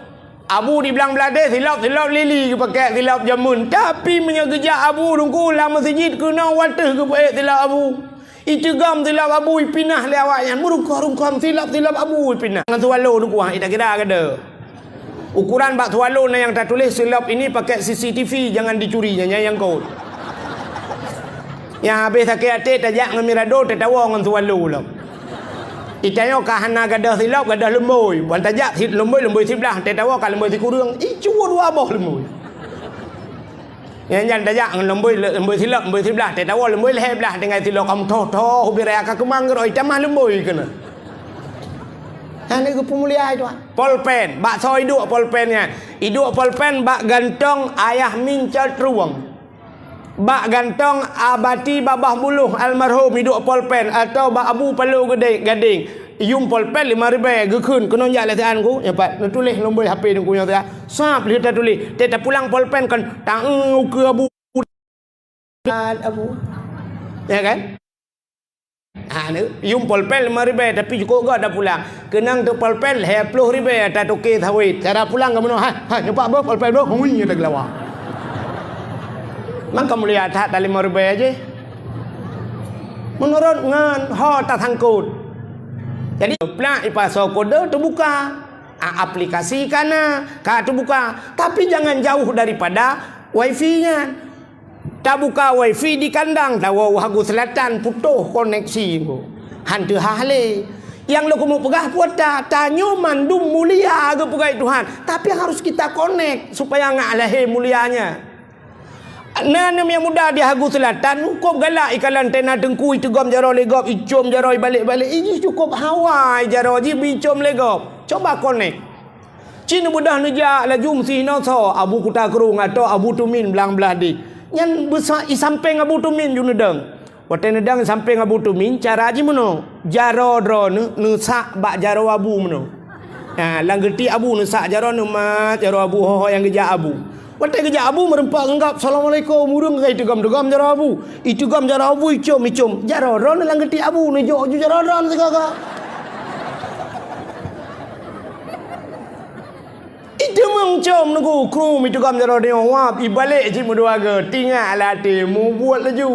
Abu di Blang Blahdeh, silop, silop lili geupakèk silop jameun. Tapi meunyoe geujak Abu Teungku lam meuseujid keunoe watèe geupeuék silop Abu. Iteugom silop Abu ipinah lé awaknyan. Meurungkôm-rungkôm silop, silop Abu ipinah. Ngon swallow Teungku, ha, ita kira kada. Ukuran bak swallow na nyang tatuléh, "Silop ini pakai C C T V, jangan dicuri," nyan nyang kot. Nyang habéh sakét até tajak ngon Mirado, tatawa ngon swallow lom. Itanyoe ka hana gadoh silop, gadoh lumbôi. Ban tajak si-, lumbôi, lumbôi siblah, tatawa ka lumbôi sikureueng. Ih, cuba dua boh lumbôi. Nyan, nyan tajak ngon lumbôi, lumbôi silop, lumbôi siblah, tatawa lumbôi lhèe blah tinggai silop kamoe thoh-thoh ubé raya ka keumang keudroe, itamah lumbôi keunan. Hana geupeumulia itu. Polpen, bak soe iduek polpen nyan? Iduek polpen bak gantong ayah mincot rueng. Bak gantong Abati Babah Buluh almarhum iduek polpen atau bak Abu Palo Gede-, Gadeng, yum polpen lima ribèe geukheun keunoe jak lé sian ku, nyan pat neutuléh nombor H P teungku nyoe siat. Sab lheueh tatuléh, teuh tapulang polpen kon taeu ukeue Abu. Abu. Ya kan? Ha, ni, yum polpen lima ribèe, tapi cukôp göt dah pulang. Keunong teu polpen lhèe ploh ribèe ata toke sawét. Cara pulang ka meunoe, ha, ha, nyoe pat boh polpen boh, hui, ata geulawa. Mangka mulia that ata lima ribèe jih. Meunurot ngon ho tasangkot. Jadi, plak ipasoe kode teubuka. A, aplikasi ka na, ka teubuka. Tapi jangan jauh daripada wifi nyan. Tabuka wifi di kandang, tawoe u Hagu Selatan, putôh koneksi. Han teuhah lé. Nyang lôn keumeung peugah peue ata, tanyoe mandum mulia geupeugah Tuhan, tapi harus kita connect supaya ngat lahé mulianya. Na aneuk nyang muda di Hagu Selatan, cukôp galak ikalon tena teungku, iteugom jaroe lé gob, icôm jaroe ibalek-balek, ijih cukôp hawa jaroe jih bicôm lé gob. Coba connect. Cit neubeudôh neujak laju meusinoe soe, Abu Kuta Krueng atau Abu Tumin blang blah deh. Nyan beusa-, isampéng Abu Tumin ju neudong. Watèe neudong isampéng Abu Tumin, cara jih meunoe. Jaroe droeneuh neusak bak jaroe Abu meunoe. Ha, lam geutiek Abu neusak jaroe neumat jaroe Abu, ho-ho nyang geujak Abu. Watèe geujak Abu meureumpok ngon gob, "Assalamualaikum," ureueng ka iteugom-teugom jaroe Abu. Iteugom jaroe Abu, icôm-icôm. Jaroe droeneuh lam geutiek Abu, neujok ju jaroe droeneuh sigoe-goe. Iteumeung com nunggu krum iteugom jaroe nyoe wab, ibalek cit meudua goe, tingat lam até, mubuet laju.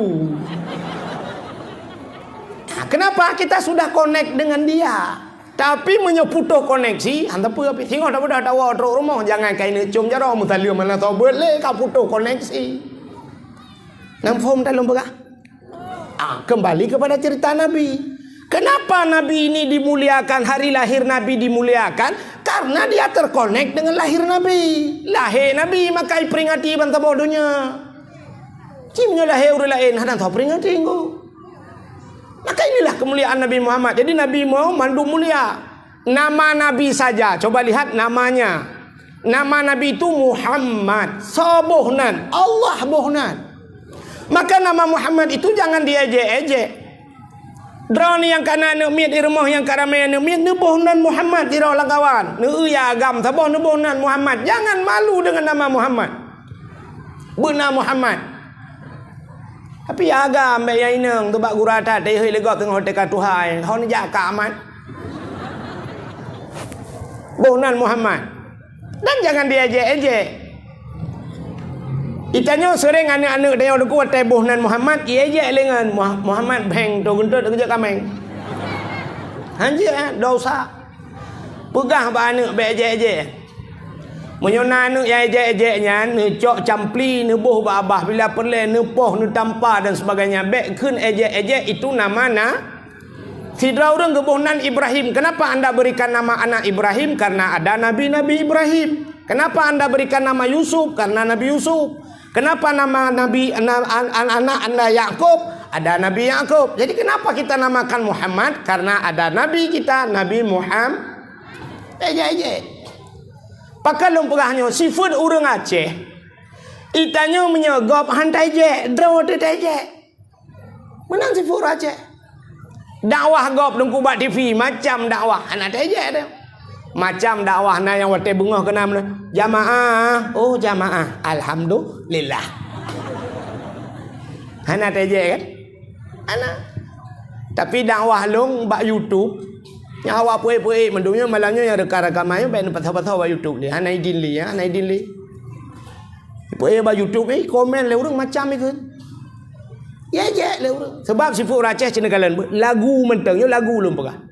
Nah, kenapa? Kita sudah connect dengan dia. Tapi meunyoe putôh koneksi, han teupeu pih. Singoh tabeudôh tawoe trok rumoh, jangan kaineuk com jaroe, meusaleuem hana soe beuet lé, ka putôh koneksi. Nang phom dah lôn peugah? Ah, kembali kepada cerita Nabi. Kenapa Nabi ini dimuliakan, hari lahir Nabi dimuliakan? Karena dia terkonek dengan lahir Nabi. Lahé Nabi maka iperingati ban saboh donya. Ci meunyoe lahé ureueng laén hana soe peringati engko. Maka inilah kemuliaan Nabi Muhammad. Jadi Nabi mau mandum mulia. Nama Nabi saja. Coba lihat namanya. Nama Nabi itu Muhammad. Soe boh nan? Allah boh nan. Maka nama Muhammad itu jangan diejek-ejek. Droeneuh nyang ka na aneuk miet di rumoh, nyang ka ramé aneuk miet, neuboh nan Muhammad sidroe lam kawan. Neueu agam saboh neuboh nan Muhammad. Jangan malu dengan nama Muhammad. Beuna Muhammad. Tapi agam bèk nyang inong teuh bak gura that, teuhôi lé gob teungoh teuka tuha, hon jak ka amat. Boh nan Muhammad. Dan jangan diejek-ejek. Itanyoe seuréng aneuk-aneuk tanyoe teungku watèe boh nan Muhammad, iejek lé ngon Muha-, Muhammad bheng to geuntot keujot kaméng. Hanjeuet, eh, dosa. Peugah bak aneuk bèk ejek-ejek. Meunyoe na aneuk nyang ejek-ejek nyan, neucok campli, neuboh bak babah, bila peureulèe neupoh, neutampa dan sebagainya, bèk kheun ejek-ejek, itu nama na-, Sidroe ureueng geuboh nan Ibrahim. Kenapa anda berikan nama anak Ibrahim? Karena ada nabi-nabi Ibrahim. Kenapa anda berikan nama Yusuf? Karena Nabi Yusuf. Kenapa nama nabi, na-, an-, an-, anak anda Yakub? Ada Nabi Yakub. Jadi kenapa kita namakan Muhammad? Karena ada nabi kita, Nabi Muhammad. Ejek-ejek. Pakon lôn peugah nyoe, sifeuet ureueng Aceh. Itanyoe meunyoe gob han taejek, droe teuh taejek. Meunan sifeuet ureueng Aceh. Dakwah gob teungku bak T V, macam dakwah, hana taejek teuh. Macam dakwah na nyang watèe beungoh keunan meunan. Jamaah, oh jamaah, alhamdulillah. Hana taejek kan? Hana. Tapi dakwah lôn bak YouTube, nyang awak peuék-peuék mandum nyoe malam nyoe nyang reuka-reuka main bèk neupasoe-pasoe bak YouTube lé. Hana idin lé, ya, hana idin lé. Peuék bak YouTube, eh, komen lé ureueng macam ikheun. Ya, jek lé ureueng. Sebab sifeuet ureueng Aceh cina kalon lagu mantong, nyoe lagu lôn peugah.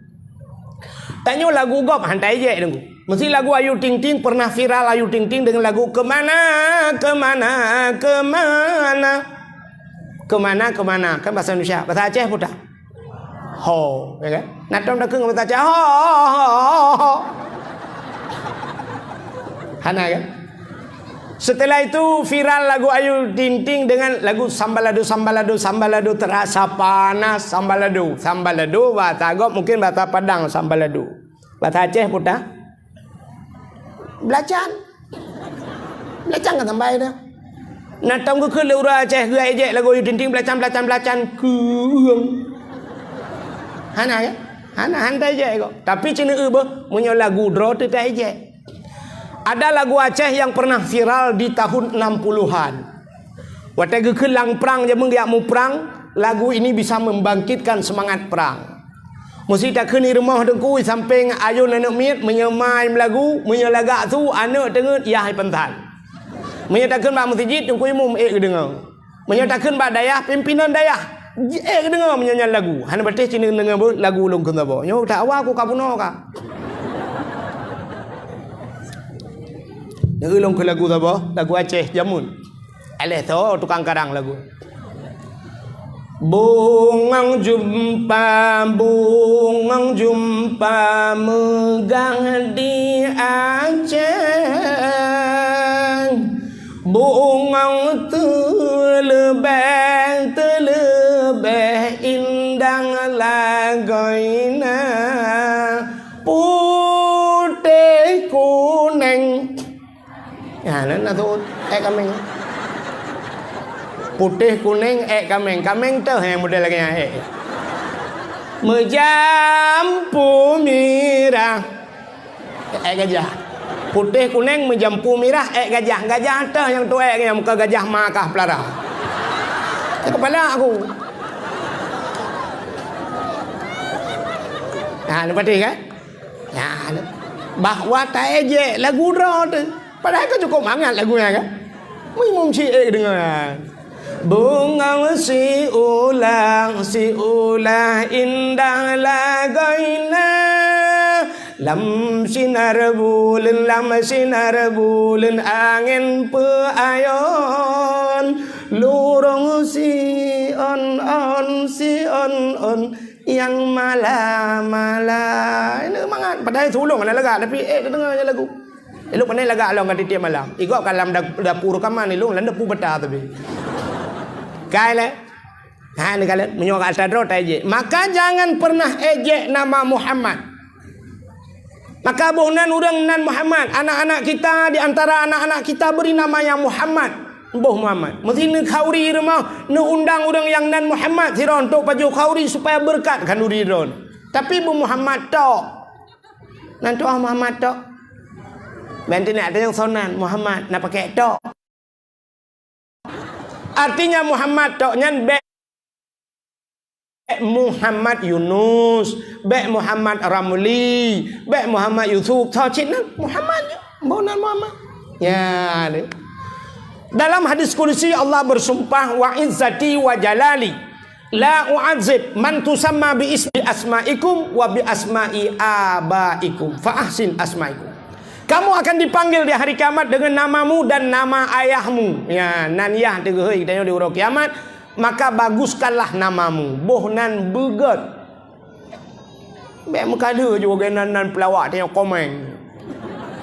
Tanyoe lagu gob han taejek deungoe. Mesti lagu Ayu Ting Ting, pernah viral Ayu Ting Ting dengan lagu Kemana, Kemana, Kemana. Kemana, Kemana. Kan bahasa Indonesia. Bahasa Aceh peue ta? Ho, ya kan? Nah tom takheun ngon bahasa Aceh. Ho, ho, ho, ho, ho. Hana kan? Setelah itu viral lagu Ayu Ting Ting dengan lagu Sambalado, Sambalado, Sambalado, terasa panas Sambalado. Sambalado bahasa gob, mungkin bahasa Padang Sambalado. Bahasa Aceh peue ta? Belacan. Belacan kan sambai dah. Na tom geukheun lé ureuëng Aceh geuéjek lagu Ayu Ting Ting belacan, belacan, belacan, keueng. Hana ya? Hana, hana taéjek kok. Tapi ceuneuk beuh, meunyoe lagu droe teuh taéjek. Ada lagu Aceh yang pernah viral di tahun enam puluhan. Watée geukheun lam prang, jameun geujak muprang, lagu ini bisa membangkitkan semangat perang. Meuseuti takheun i rumoh teungku, i sampéng ayôn aneuëk miet, meunyoe ma meulagu, meunyoe lagak su, aneuëk teungeut, yah ipeunsan. Meunyoe takheun bak meuseujid, teungku imum ék geudeungoe. Meunyoe takheun bak dayah, pimpinan dayah, ék geudeungoe meunyoe nyan lagu. Hana patéh cit neudeungoe beuh lagu ulôn kheun saboh. Nyoe that awai ku ka bunoe ka. Neudeungoe keu lagu saboh, lagu Aceh jameun. Aléh tho tukang karang lagu. Bungong jumpa, bungong jumpa meugah di Aceh. Bungong teuleubeh, teuleubeh indah lagoina. Putéh kuneng. Ya, nan na seuôt ék kaméng. Putéh kuneng ék kaméng. Kaméng teuh nyang model lagée nyan ék. Meujampu mirah ék gajah. Putéh kuneng meujampu mirah ék gajah. Gajah teuh nyang tuék nyang muka gajah ma kah pelara. Ék kepala aku. Ha, ni patéh kan? Nyan, bahwa taéjek lagu droe teuh. Padahai ka cukup mangat lagu nyan kan? Meuimum syiek deungon. Bungong siulah, siulah indah lagoina. Lam sinar buleuen, lam sinar buleuen angén peuayon. Lurong si on-on, si on-on. Nyang mala-mala. Ini mangat. Padahai sulong hana lagak, tapi ék teudeungoe lagu. Ilong pandai lagak lom ka tiep-tiep malam. Igob ka lam da-, dapu reukaman ilong, lam dapu bata tapi. Kai lé. Ha, ni kalian, meunyoe ka atra droe taéjek. Maka jangan pernah éjek nama Muhammad. Maka boh nan ureuëng nan Muhammad. Anak-anak kita, di antara anak-anak kita beri nama yang Muhammad. Boh Muhammad. Meusi neukhanduri rumoh, neuundang ureuëng nyang nan Muhammad sidroe untuk pajoh khanduri supaya beureukat khanduri droe. Tapi boh Muhammad tok. Nan tuah Muhammad tok. Banti nak tanyong sonan Muhammad na pakai tok. Artinya Muhammad tok nyan bék Muhammad Yunus, bék Muhammad Ramli, bék Muhammad Yusuf, soe cit nan Muhammad je, boh nan Muhammad. Ya, ni. Dalam hadis kudusi Allah bersumpah, "Wa izzati wa jalali, la u'adzib man tusamma bi ismi asma'ikum wa bi asma'i abaikum, fa ahsin asma'ikum." Kamu akan dipanggil di hari kiamat dengan namamu dan nama ayahmu. Ya, nan yah teuhôi tanyoe di uroe kiamat, maka baguskanlah namamu. Boh nan beugét. Bék meukadeue ju geunan nan peulawak tanyoe komeng.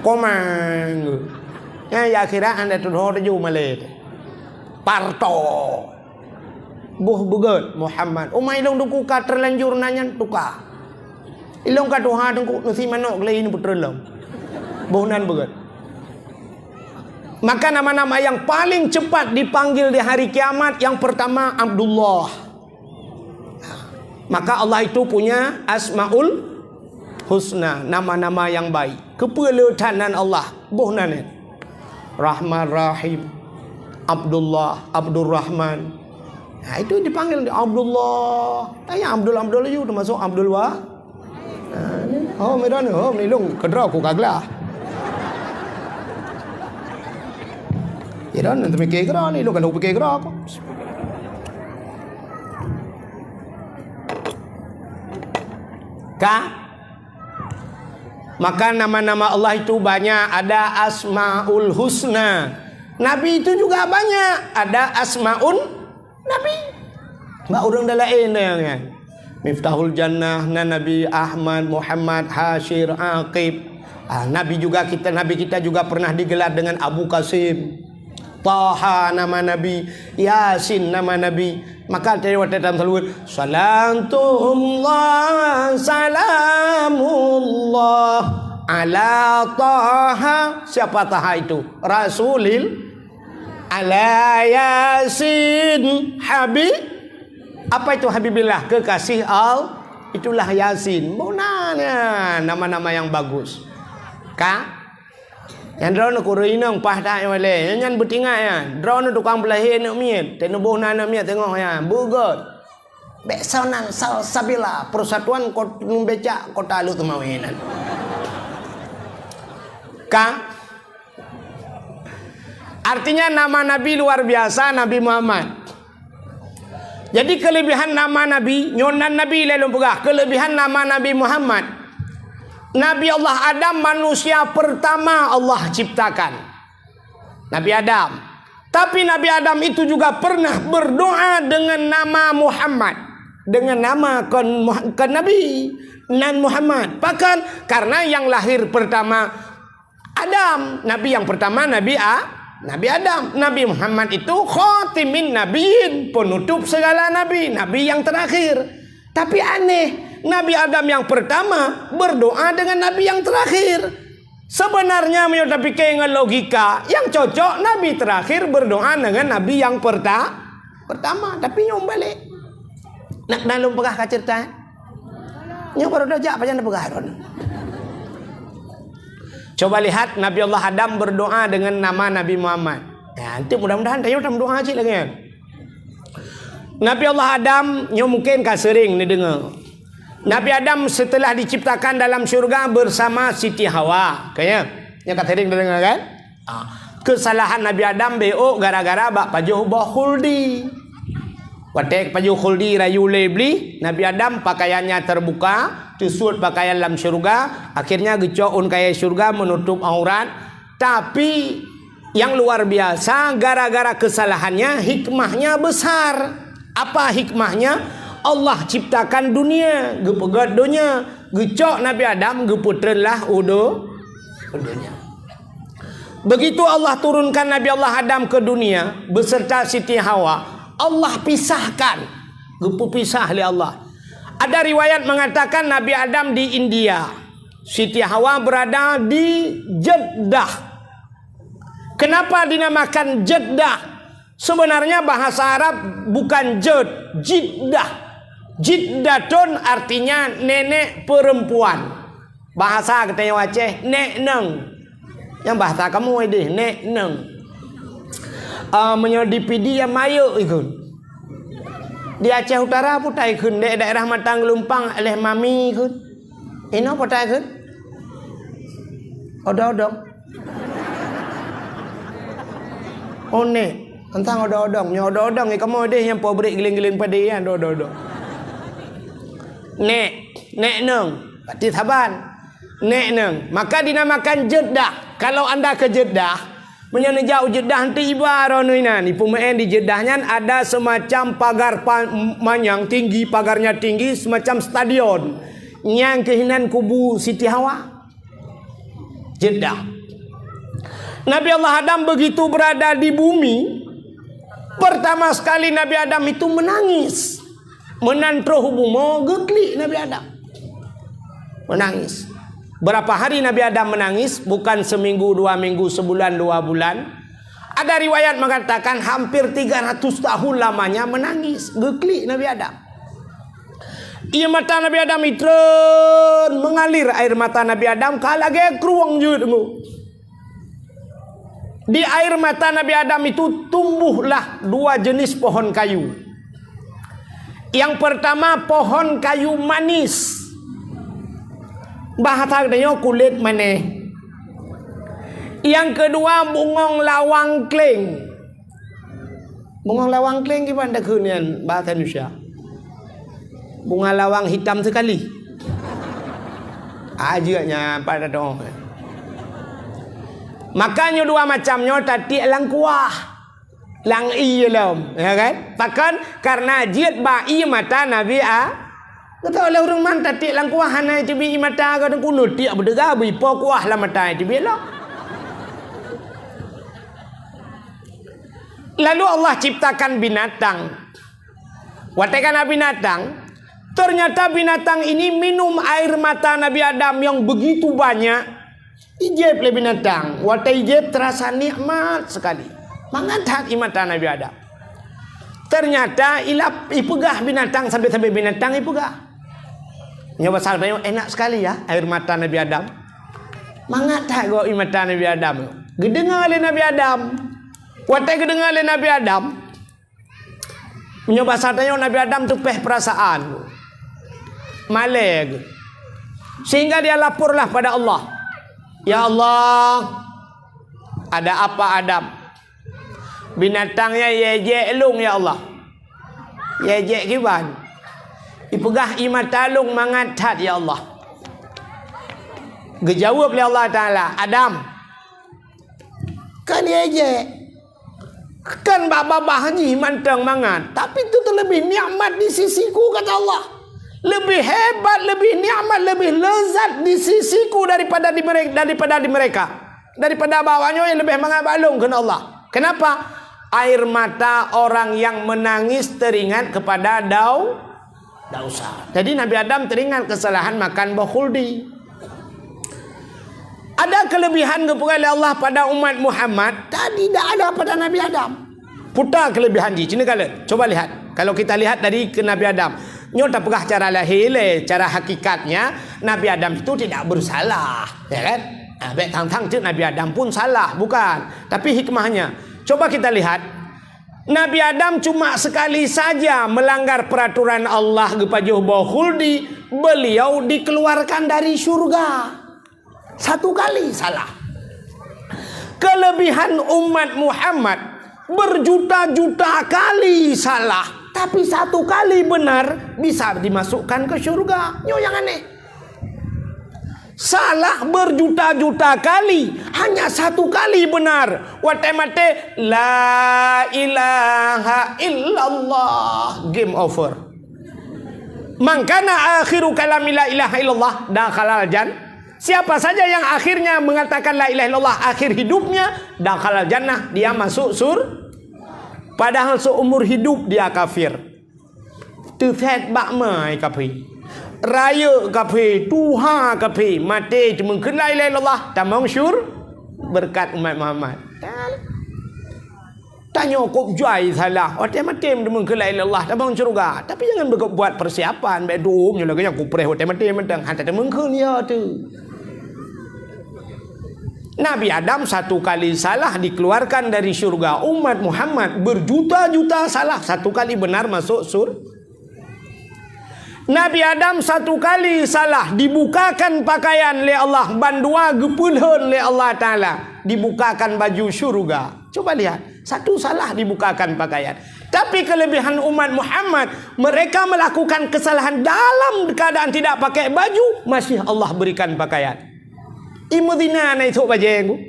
Komeng. Nyan di akhirat hana tudho teuju malée. Parto. Boh beugét Muhammad. Uma ilong teungku ka terlanjur nan nyan tuka. Ilong ka tuha teungku, neusi manok lé ini putra lom. Boh nan beugét. Maka nama-nama yang paling cepat dipanggil di hari kiamat, yang pertama Abdullah. Maka Allah itu punya Asmaul Husna, nama-nama yang baik. Keupeue le that nan Allah, boh nan nyan. Rahman Rahim, Abdullah, Abdurrahman. Nah, itu dipanggil Abdullah. Tanya Abdul, Abdul laju termasuk Abdul Wa. Nah, ini, oh, medan, oh, melilung kedra ku kaglah. Ya dah, nanti mikir kira ni, lu kan lu pikir kira apa? Ka? Maka nama-nama Allah itu banyak, ada Asmaul Husna. Nabi itu juga banyak, ada Asmaun Nabi. Bak ureuëng dah laén dah nyan. Miftahul Jannah, na Nabi Ahmad, Muhammad, Hasyir, Aqib. Ah, Nabi juga kita, Nabi kita juga pernah digelar dengan Abu Qasim. Taha nama Nabi, Yasin nama Nabi. Maka tadi waktu dalam salawat, "Salatullah, salamullah ala Taha." Siapa Taha itu? Rasulil. Ala Yasin Habib. Apa itu Habibillah? Kekasih Allah. Itulah Yasin. Bona nya nama-nama yang bagus. Ka? Nyang droeneuh kureueng inong paih that nyoe lé. Nyan beutingat nyan. Droeneuh tukang peulahé aneuk miet. Teunuboh na aneuk miet teungoh nyan. Beugot. Bék soe nan Salsabila, Persatuan Kot-, Becak Kota Lhokseumawe nan. Ka? Artinya nama Nabi luar biasa, Nabi Muhammad. Jadi kelebihan nama Nabi, nyoe nan Nabi lé lôn peugah, kelebihan nama Nabi Muhammad. Nabi Allah Adam manusia pertama Allah ciptakan. Nabi Adam. Tapi Nabi Adam itu juga pernah berdoa dengan nama Muhammad. Dengan nama kon Muha-, kon Nabi, nan Muhammad. Pakon? Karena yang lahir pertama Adam. Nabi yang pertama Nabi A-, Nabi Adam. Nabi Muhammad itu khatimin nabiyyin, penutup segala nabi, nabi yang terakhir. Tapi aneh, Nabi Adam yang pertama berdoa dengan Nabi yang terakhir. Sebenarnya, meunyoe tapike ngon logika, yang cocok Nabi terakhir berdoa dengan Nabi yang perta-, pertama. Tapi nyoe balek. Nak keunan lôn peugah ka cerita, eh? Nyoe baru dah jak, pajan dah peugah droeneuh. Coba lihat, Nabi Allah Adam berdoa dengan nama Nabi Muhammad. Ya, nanti mudah-mudahan tayo tam doa cit lagi, kan? Nabi Allah Adam, nyoe mungkin ka sering neudeungoe. Nabi Adam setelah diciptakan dalam syurga bersama Siti Hawa. Kayaknya, nyoe ka sering neudeungoe, kan? Ah, kesalahan Nabi Adam beuôk gara-gara bak pajoh boh khuldi. Watée pajoh khuldi rayu lé Iblih, Nabi Adam pakaiannya terbuka, teusut pakaian lam syurga, akhirnya geucok ôn kayée syurga menutup aurat. Tapi, yang luar biasa, gara-gara kesalahannya, hikmahnya besar. Apa hikmahnya? Allah ciptakan dunia, geupeugét donya, geucok Nabi Adam, geupeutreun lah u do-, u donya. Begitu Allah turunkan Nabi Allah Adam ke dunia beserta Siti Hawa, Allah pisahkan, geupeupisah lé Allah. Ada riwayat mengatakan Nabi Adam di India, Siti Hawa berada di Jeddah. Kenapa dinamakan Jeddah? Sebenarnya bahasa Arab bukan Jed, Jiddah. Jiddatun artinya nenek perempuan. Bahasa geutanyoe Aceh, nek neng. Nyang bahasa kamoe deh, nek neng. Ah, meunyoe di Pidie ya mayuk ikheun. Di Aceh Utara pun tai kheun, dek daerah Matang Geulumpang leh mami kheun. Inoe pun tai kheun. Odong-odong. Oh, nek. Teuntang odong-odong. Nyoe odong-odong, ya, kamoe deh nyang pobrek giling-giling padé, ya, odong-odong. Nek, nek neng. Berarti saban. Nek neng. Maka dinamakan Jeddah. Kalau anda ke Jeddah, meunyoe neujak u Jeddah, nanti iba droeneuh inan. Ipeumeu'en di Jeddah nyan ada semacam pagar pa-, manyang tinggi, pagarnya tinggi, semacam stadion. Nyang keuh inan kubu Siti Hawa. Jeddah. Nabi Allah Adam begitu berada di bumi, pertama sekali Nabi Adam itu menangis. Meunan troh u bumoe geuklik Nabi Adam. Menangis. Berapa hari Nabi Adam menangis? Bukan seminggu, dua minggu, sebulan, dua bulan. Ada riwayat mengatakan hampir tiga ratus tahun lamanya menangis. Geuklik Nabi Adam. Ié mata Nabi Adam itreun mengalir, air mata Nabi Adam ka lagée krueng jeuet ngu. Di air mata Nabi Adam itu tumbuhlah dua jenis pohon kayu. Yang pertama pohon kayu manis. Bahasa geutanyoe kulét maneh. Yang kedua bungong lawang kleng. Bungong lawang kleng kiban takheun nyan bahasa Indonesia. Bunga lawang hitam sekali. Ajeuk nyan pat datang. Maka nyoe dua macam nyoe tatiek lam kuah. Lam ié lom, ya kan? Pakon? Karena jeuet bak ié mata Nabi A-, kata oleh ureuëng man tatiek lam kuah hana teubi ié mata ka teungku tiek beudeuga beuipo kuah lam mata teubi lom. Lalu Allah ciptakan binatang. Watée ka na binatang, ternyata binatang ini minum air mata Nabi Adam yang begitu banyak. Ijép lé binatang, watée ijép terasa nikmat sekali. Mangat that ie mata Nabi Adam. Ternyata ilap ipeugah binatang, sampai-sampai binatang ipeugah. Nyoe basa tanyoe, enak sekali ya air mata Nabi Adam. Mangat that gob ie mata Nabi Adam. Geudeungoe lé Nabi Adam. Watée geudeungoe lé Nabi Adam, nyoe basa tanyoe, Nabi Adam teupeh perasaan. Malée geuh. Sehingga dia laporlah pada Allah. Ya Allah, ada apa Adam? Binatang nyan ijek lôn, ya Allah. Ijek kiban? Ipeugah ie mata lôn mangat that, ya Allah. Geujaweueb lé Allah Taala, "Adam, kan ijek, kan bak babah jih mantong mangat, tapi itu terlebih nikmat di sisiku," kata Allah. "Lebih hebat, lebih nikmat, lebih lezat di sisiku daripada di mereka, daripada di mereka." Daripada bak awak nyoe nyang leubeh mangat bak lôn, kheun Allah. Kenapa? Air mata orang yang menangis teringat kepada dau-, dosa. Jadi Nabi Adam teringat kesalahan makan buah khuldi. Ada kelebihan geupeugah lé Allah pada umat Muhammad, tadi tidak ada pada Nabi Adam. Peue kelebihan jih, cina kala. Coba lihat. Kalau kita lihat dari ke Nabi Adam, nyoe tapeugah cara lahé lé, cara hakikatnya Nabi Adam itu tidak bersalah, ya kan? Ah, bèk tang-tang cit Nabi Adam pun salah, bukan. Tapi hikmahnya, coba kita lihat. Nabi Adam cuma sekali saja melanggar peraturan Allah, geupajoh boh khuldi, beliau dikeluarkan dari syurga. Satu kali salah. Kelebihan umat Muhammad, berjuta-juta kali salah, tapi satu kali benar bisa dimasukkan ke syurga. Nyoe nyang aneh. Salah berjuta-juta kali, hanya satu kali benar. Watèe maté, "La ilaha illallah." Game over. "Man kana akhiru kalami la ilaha illallah, dakhalal jan-." Siapa saja yang akhirnya mengatakan la ilaha illallah akhir hidupnya, dakhalal jannah, dia masuk sur-, padahal seumur hidup dia kafir. Teusét bak mai kafé. Rayeuk kafé, tuha kafé, maté teumeung kheun la ilaha illallah, tamong syur-, berkat umat Muhammad. Tanyoe kok jai salah, watèe maté teumeung kheun la ilaha illallah, tamong syurga. Tapi jangan berbuat persiapan, bèk dum nyoe lagèe nyang kupreh watèe maté mantong, hana teumeung kheun ya tu. Nabi Adam satu kali salah dikeluarkan dari syurga. Umat Muhammad berjuta-juta salah, satu kali benar masuk sur-, Nabi Adam satu kali salah dibukakan pakaian lé Allah, bandua geupeulhon lé Allah Taala, dibukakan baju syurga. Coba lihat, satu salah dibukakan pakaian. Tapi kelebihan umat Muhammad, mereka melakukan kesalahan dalam keadaan tidak pakai baju, masih Allah berikan pakaian. Ie meuzina na isôk bajèe ngon.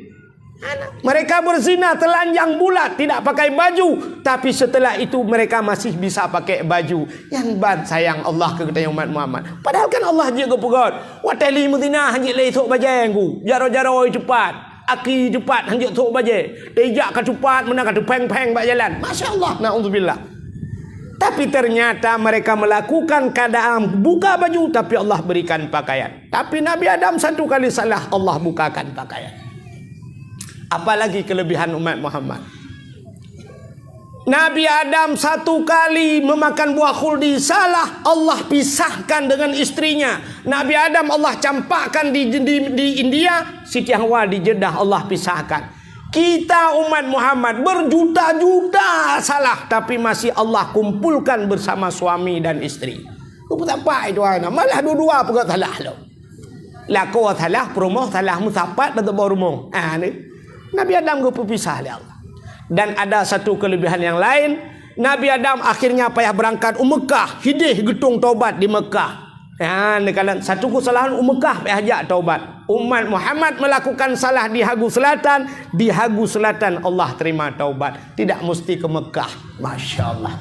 Mereka berzina telanjang bulat, tidak pakai baju, tapi setelah itu mereka masih bisa pakai baju. Nyan ban sayang Allah keu geutanyoe umat Muhammad. Padahal kan Allah jeuet geupeugöt, watèe lé meuzina hanjeuet lé isôk bajèe ngon. Jaroe-jaroe ceupat, aki ceupat hanjeuet sôk bajèe. Tijak ka ceupat, meunan ka teupéng-péng bak jalan. Masya Allah, naudzubillah. Tapi ternyata mereka melakukan keadaan buka baju, tapi Allah berikan pakaian. Tapi Nabi Adam satu kali salah, Allah bukakan pakaian. Apalagi kelebihan umat Muhammad. Nabi Adam satu kali memakan buah khuldi salah, Allah pisahkan dengan istrinya. Nabi Adam Allah campakkan di, di, di India, Siti Hawa di Jeddah Allah pisahkan. Kita umat Muhammad berjuta-juta salah, tapi masih Allah kumpulkan bersama suami dan istri. Ku peutampak itu, malah dua-dua peugah salah lom. Lakoe salah, peurumoh salah, meusapat bak teubôh rumoh. Ah, ni. Nabi Adam geupeupisah lé Allah. Dan ada satu kelebihan yang lain, Nabi Adam akhirnya payah berangkat u Mekah, hideh geutông taubat di Mekah. Ha, neukalon satu keusalahan u Mekah payah jak taubat. Umat Muhammad melakukan salah di Hagu Selatan, di Hagu Selatan Allah terima taubat. Tidak mesti ke Mekah. Masya Allah.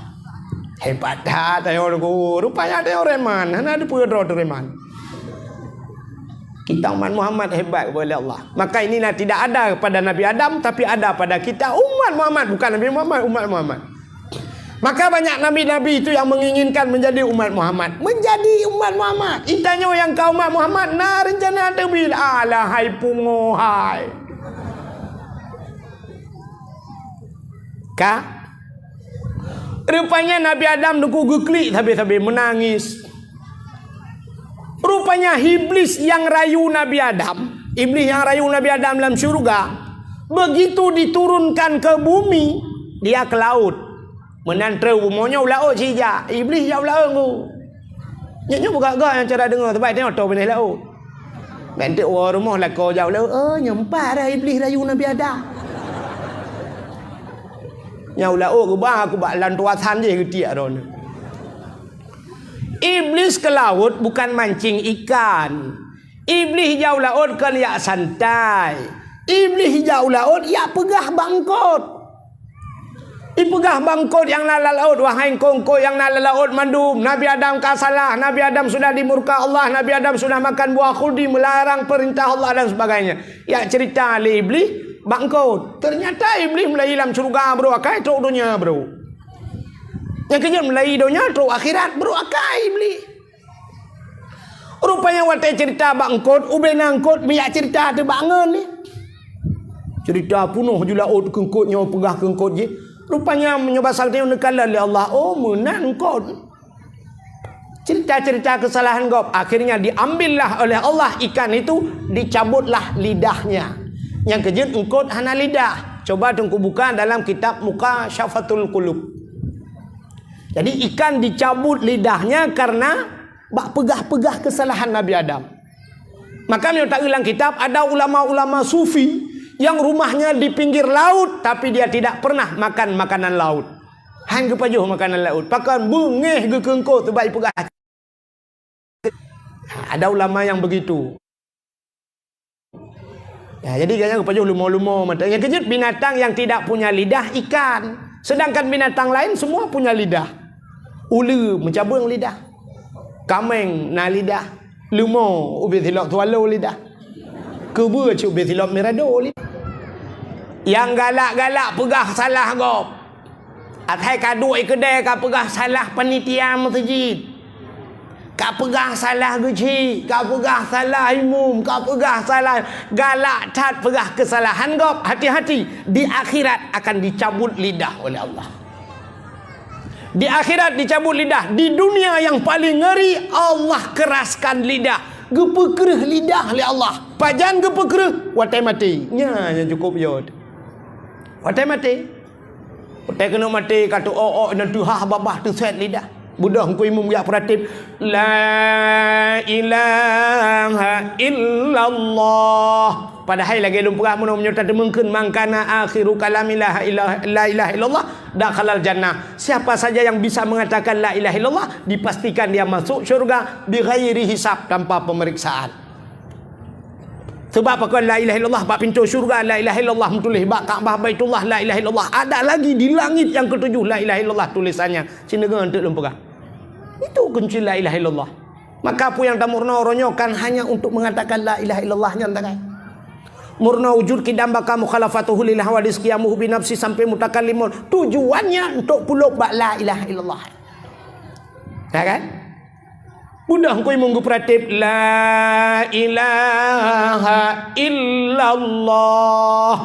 Hebat that, ayo, Teungku. Rupanya ada orang iman. Hana ada peue droe teurimong. Kita umat Muhammad hebat kepada Allah. Maka inilah tidak ada pada Nabi Adam, tapi ada pada kita umat Muhammad. Bukan Nabi Muhammad, umat Muhammad. Maka banyak nabi-nabi itu yang menginginkan menjadi umat Muhammad. Menjadi umat Muhammad. Itanyoe nyang ka umat Muhammad, na rencana teubiet. Alah, hai pungo, hai. Ka? Rupanya Nabi Adam teungku geuklik sabe-sabe meunangis. Rupanya Iblis nyang rayu Nabi Adam, Iblis nyang rayu Nabi Adam lam syeuruga, begitu diturunkan ke bumi, dia ke laôt. Meunan trok bumoe nyoe u laôt jijak, Iblis jak u laôt nggu. Nyoe, nyoe bukon gak nyang cara deungoe, sabab nyoe oto binéh laôt. Bèk enteuk woe rumoh lakoe jak u laôt, "Oh, nyoe pat dah Iblis rayu Nabi Adam." Nyang u laôt geuba aku bak lam tuasan jih geutiek droeneuh. Iblis ke laôt bukan mancing ikan. Iblis jak u laôt kon jak santai. Iblis jak u laôt jak peugah bak eungkôt. Ipeugah bak eungkôt nyang na lam laôt, "Wahai eungkôt-eungkôt nyang na lam laôt mandum, Nabi Adam ka salah, Nabi Adam sudah dimurka Allah, Nabi Adam sudah makan buah khuldi, melarang peurintah Allah dan sebagainya." Jak cerita lé Iblis bak eungkôt. Ternyata Iblis mulai lam syeuruga brôk akai trok donya brôk. Nyang keujeuet mulai donya trok akhirat brôk akai Iblis. Rupanya watèe cerita bak eungkôt, ubena eungkôt meujak cerita teuh bak ngon ni. Cerita peunoh ju laôt keu eungkôt nyoe peugah keu eungkôt jih. Rupanya meunyoe basa geutanyoe neukalon lé Allah, "Oh, meunan eungkôt." Cerita-cerita kesalahan gob, akhirnya diambillah oleh Allah ikan itu, dicabutlah lidahnya. Nyang keujeuet eungkôt hana lidah. Coba teungku buka dalam kitab Mukasyafatul Qulub. Jadi ikan dicabut lidahnya karena bak peugah-peugah kesalahan Nabi Adam. Maka meunyoe taeu lam kitab, ada ulama-ulama sufi yang rumahnya di pinggir laut, tapi dia tidak pernah makan makanan laut. Han geupajoh makanan laut. Pakon beungéh geukeungkot teubak ipeugah. Ada ulama yang begitu. Ya, jadi gobnyan geupajoh lumo-lumo mata. Nyang keujeuet binatang yang tidak punya lidah ikan. Sedangkan binatang lain semua punya lidah. Uleue meucabeueng lidah. Kaméng na lidah. Lumo ubé silop swallow lidah. Keubeue cit ubé silop mirado lidah. Nyang galak-galak peugah salah gob. Asai ka duek i keudè ka peugah salah panitia meuseujid. Ka peugah salah geuchik, ka peugah salah imum, ka peugah salah, galak that peugah keusalahan gob. Hati-hati, di akhirat akan dicabut lidah oleh Allah. Di akhirat dicabut lidah. Di dunia yang paling ngeri, Allah keraskan lidah. Geupeukreuh lidah lé Allah. Pajan geupeukreuh? Watèe maté. Nyan nyang cukôp yo. Watèe maté. Watèe keuneuk maté, ka teuok-ok, nyan teuhah babah, teusét lidah. Beudôh Teungku Imum jak peuratéb, "La ilaha illallah." Padahai lagèe lôn peugah, meunyoe, meunyoe tateumeung kheun, "Man kana akhiru kalami la ilaha, la ilaha illallah, dakhalal jannah." Siapa saja yang bisa mengatakan la ilaha illallah, dipastikan dia masuk syurga bighairi hisab, tanpa pemeriksaan. Sebab pakon la ilaha illallah bak pintoe syurga, la ilaha illallah meutuléh bak Ka'bah Baitullah, la ilaha illallah. Ada lagi di langit yang ketujuh la ilaha illallah tulisannya. Sineungoe eunteuk lôn peugah. Itu kunci la ilaha illallah. Maka peue nyang tameurunoe uroe nyoe kan hanya untuk mengatakan la ilaha illallah nyan sagai. Meurunoe wujud, qidam, baqa, mukhalafatuhu lil hawadits, qiyamuhu binafsi sampai mutakallimun. Tujuannya untuk pulop bak la ilaha illallah. Ya kan? Beudôh Teungku Imum geupeuratéb, "La ilaha illallah."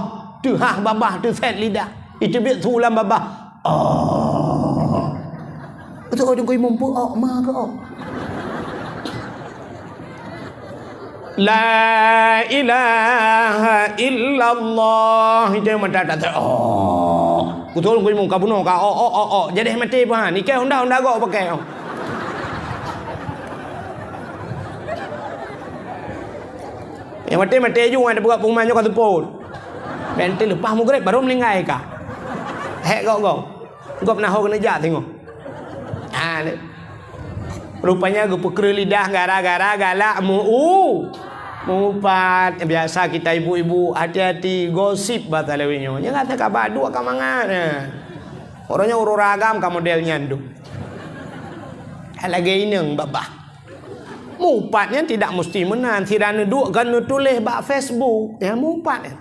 Teuhah babah, teusét lidah. Iteubiet su lam babah. Oh. Beutôi Teungku Imum peuok ma keuok. "La ilaha illallah." Itu yang mata tak ter-, oh. Beutôi Teungku Imum ka bunoe ka, oh, oh, oh, oh. Jadi maté pun, ha. Ni kai honda, honda gok pakai, oh. Nyang maté-maté ju ngon buka pengumuman nyoe ka seupôt. Bèk enteuk leupah mugreb baru meuninggai ka. Hék gok-gok. Gop na ho keuneuk jak singoh. Ha, ni. Rupanya geupeukreuh lidah gara-gara galak meu-, meuupat. Biasa kita ibu-ibu hati-hati gosip basa lawét nyoe. Nyan kata kabar duek ka mangat. Ha. Uroe nyoe ureueng agam ka model nyan tu. Lagèe inong babah. Meuupat nyan tidak mesti meunan. Sira neuduek kan neutuléh bak Facebook. Ya, meuupat nyan.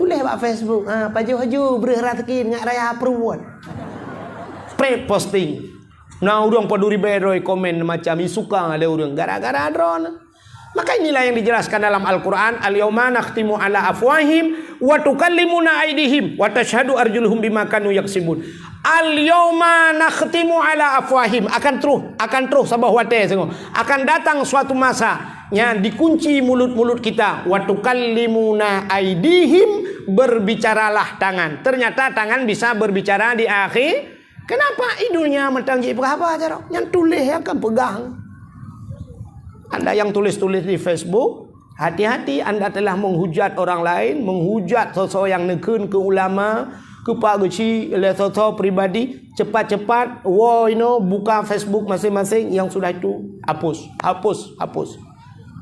Tuléh bak Facebook, ha, pajoh-pajoh breuh raseuki ngat raya pruet. Spread posting. Na ureueng padum ribèe droe komen macam isuka lé ureueng gara-gara droeneuh. Maka inilah yang dijelaskan dalam Al-Quran, "Al-yauma nakhtimu ala afwahim wa tukallimuna aidihim wa tashhadu arjuluhum bima kanu yaksibun." "Al-yauma nakhtimu ala afwahim." Akan terus, akan terus saboh watée singoh. Akan datang suatu masa yang dikunci mulut-mulut kita. "Wa tukallimuna aidihim," berbicaralah tangan. Ternyata tangan bisa berbicara di akhir. Kenapa? Di dunia mantong jipeugah haba carông. Nyang tuléh nyang kan peugah. Anda yang tulis-tulis di Facebook, hati-hati anda telah menghujat orang lain, menghujat soe-soe nyang neukheun keu ulama, keu pak geuchik lé soe-soe pribadi, cepat-cepat woe inoe buka Facebook masing-masing, yang sudah itu hapus, hapus, hapus.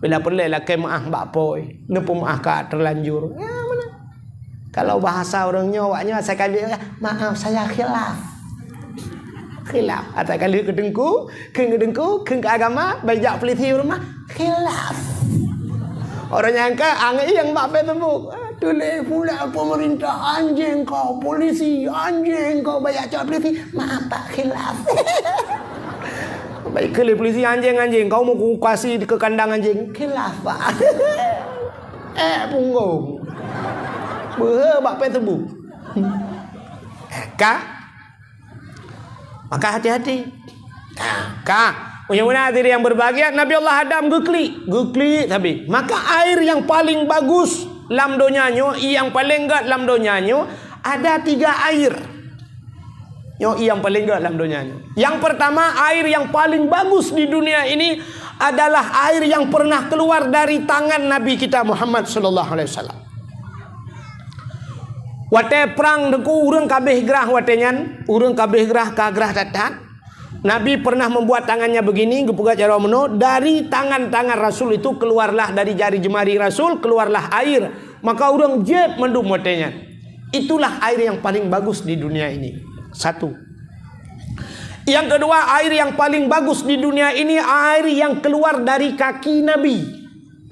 Bila peureulée lakée meuáh bak po, neupeumeuáh ka terlanjur. Ya, mana? Kalau bahasa ureuëng nyoe, awak nyoe asai ka lheueh, "Maaf, saya khilaf." Khilaf. Asai ka lheueh keu teungku, kheun keu teungku, kheun keu agama, bak jak polisi u rumoh, khilaf. Orang nyang ka angieng bak Facebook. Ah, tuléh pula pemerintah anjing kau, polisi anjing kau, bak jak polisi. "Maaf, Pak, khilaf." Baik keu lé polisi, "Anjing, anjing, kau mau kukasih ke kandang anjing." "Khilaf, Pak." Eh, punggong. Beuhe bak Facebook. Ka? Maka hati-hati. Ka? Punya beuna diri yang berbahagia, Nabi Allah Adam geuklik. Geuklik tapi. Maka air yang paling bagus lam donya nyoe, yang paling gét lam donya nyoe, ada tiga air. Nyoe nyang paling gét lam donya nyoe. Yang pertama, air yang paling bagus di dunia ini adalah air yang pernah keluar dari tangan Nabi kita Muhammad sallallahu alaihi wasallam. Watée prang teungku, ureuëng ka abéh grah watée nyan, ureuëng ka abéh grah, ka grah that-that. Nabi pernah membuat tangannya begini, geupeugah cara meunoe, dari tangan-tangan Rasul itu keluarlah, dari jari jemari Rasul keluarlah air. Maka ureuëng jieb mandum watée nyan. Itulah air yang paling bagus di dunia ini. Satu. Yang kedua, air yang paling bagus di dunia ini air yang keluar dari kaki Nabi.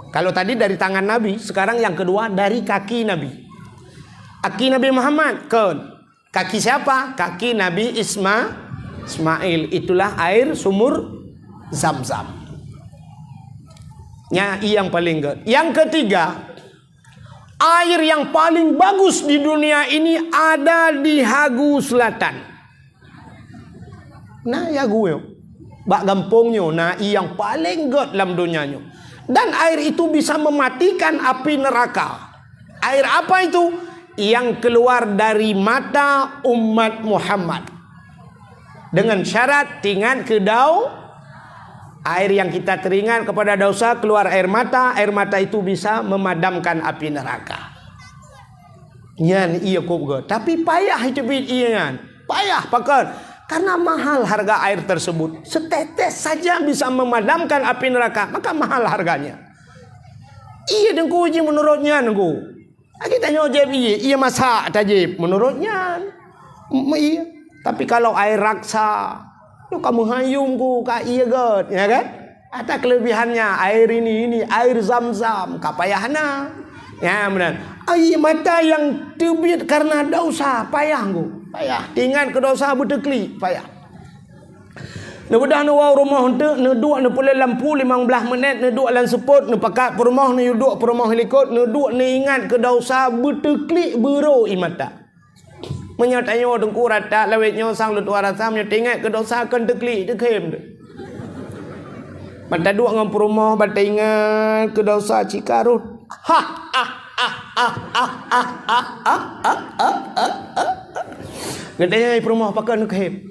Kalau tadi dari tangan Nabi, sekarang yang kedua dari kaki Nabi. Kaki Nabi Muhammad, kon. Kaki siapa? Kaki Nabi Isma-, Ismail. Itulah air sumur Zam-Zam. Nya, nyang paling gét. Yang ketiga, air yang paling bagus di dunia ini ada di Hagu Selatan. Na Hagu nyoe. Bak gampông nyoe, na nyang paling gét lam donya nyoe. Dan air itu bisa mematikan api neraka. Air apa itu? Yang keluar dari mata umat Muhammad. Dengan syarat teuingat keu dau-, air yang kita teringat kepada dosa, keluar air mata, air mata itu bisa memadamkan api neraka. Nyan ie kop gét. Tapi payah teubiet ie nyan. Payah pakon. Karena mahal harga air tersebut. Setetes saja bisa memadamkan api neraka, maka mahal harganya. Ie teungku ji menurut nyan teungku. Lagi tanyoe jieb ie, ie masak tajieb, menurut nyan. M-, ie. Tapi kalau air raksa, nyoe ka meuhayum ku ka ie gét, ya kan? Ada kelebihannya, air ini, ini air Zam-Zam, ka payah na. Ya, benar. Air mata yang teubiet karena dosa, payah ku. Payah. Teuingat keu dosa beuteuklik, payah. Neubeudôh neuwoe rumoh eunteuk, neuduek neupeuleueh lampu limong blaih minét, neuduek lam seupôt, neupakat peurumoh, neuduek peurumoh likot, neuduek neuingat keu dosa beuteuklik beurô ie mata. Meunyoe tanyoe teungku rata lawét nyoe sang leutuah rasa, meunyoe teuingat keu dosa kon teuklik teukhém teuh. Ban taduek ngon peurumoh, ban taingat keu dosa cit ka rhot. Ha, ah, ah, ah. Geutanyoe peurumoh pakon neukhém.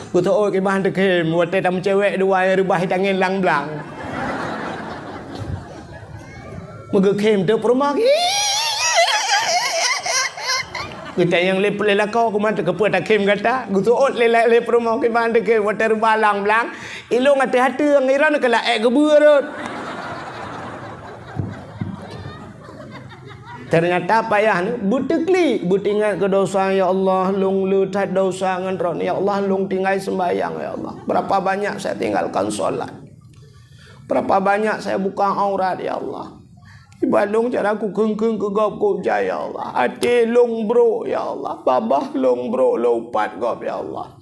Beutôi kiban teukhém, watée tameucewek dua nyang reubah tangen lang blang. Meugeukhém teuh peurumoh. Geutanyong lé, lé lakoe, "Kuman teukeupeu takhém gata?" Geuseuôt lé, lé peurumoh kiban teukhém, watée reubah lang blang. Ilong até hateueng, iron keu laék geubeue rot. Ternyata payah ni, beuteuklik, beuteuingat keu dosa, "Ya Allah, lôn le that dosa ngon droeneuh. Ya Allah, lôn tinggai seumbahyang, ya Allah. Berapa banyak saya tinggalkan sholat. Berapa banyak saya buka aurat, ya Allah. Iba lôn cara kukheun-kheun keu gob kujai, ya Allah. Até lôn brok, ya Allah. Babah lôn brok lôn upat gob, ya Allah."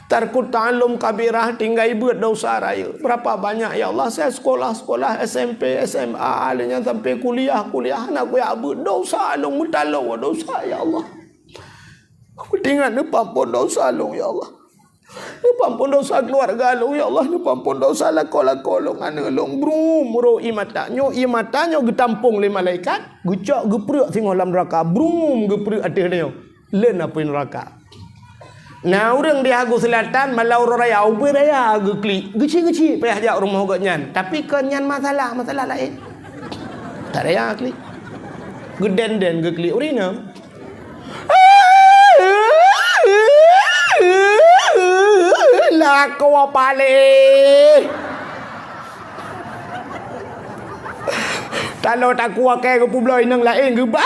Tarkut ta'allum kabirah, tinggai beuet dosa rayeuk. Berapa banyak, ya Allah, saya sekolah-sekolah, S M P, S M A, lheuh nyan sampai kuliah, kuliah, hana kuyak beuet, dosa lôn meutaloe, dosa, ya Allah. Aku teuingat neupeuampon dosa lôn, ya Allah. Neupeuampon dosa keuluwarga lôn, ya Allah. Neupeuampon dosa lakoe-lakoe lôn, aneuk lôn. Brum, ro ié mata. Nyoe ié mata nyoe geutampong lé malaikat, geucok geupreuek singoh lam neuraka. Brum, geupreuek ateueh nyoe. Lheuh apui neuraka. Na ureuëng di Hagu Selatan, malam uroe raya, ubé raya geuklik. Geuchik-geuchik payah jak rumoh gobnyan. Tapi kon nyan masalah, masalah laén. Tak raya klik. Geuden-den geuklik ureuëng inong. Lakoe paléh. Taloe takue keu geupubloe inong laén geuba.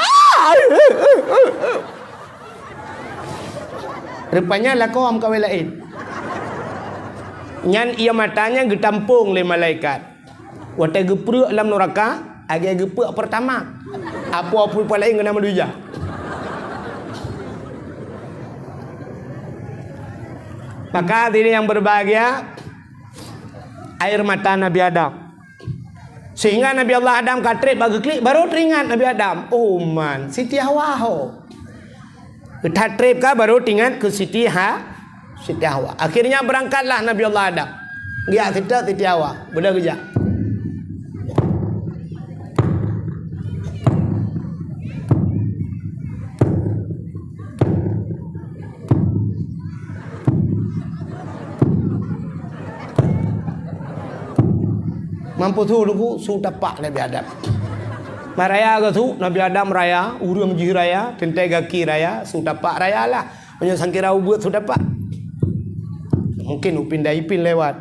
Rupanya lakoe meukawen laén. Nyan ié mata nyan geutampong lé malaikat. Watée geupreuek lam neuraka, lagée geupreuek Pertamax. Apui-apui laén geuna meudujah. Maka hadirin yang berbahagia, air mata Nabi Adam. Sehingga Nabi Allah Adam ka treb bak geuklik, baru teuingat Nabi Adam, "Oh man, Siti Hawa ho." That treb ka baru teuingat keu Siti Ha-, Siti Hawa. Akhirnya berangkatlah Nabi Allah Adam. Geujak sitak Siti Hawa, beudôh geujak. Mampôh su lugu, su tapak Nabi Adam. Maraya geusu, Nabi Adam raya, ureuëng jih raya, teuntée gaki raya, su tapak raya lah. Meunyoe sangkira ubeut su tapak. Mungkin Upin Daipin lewat.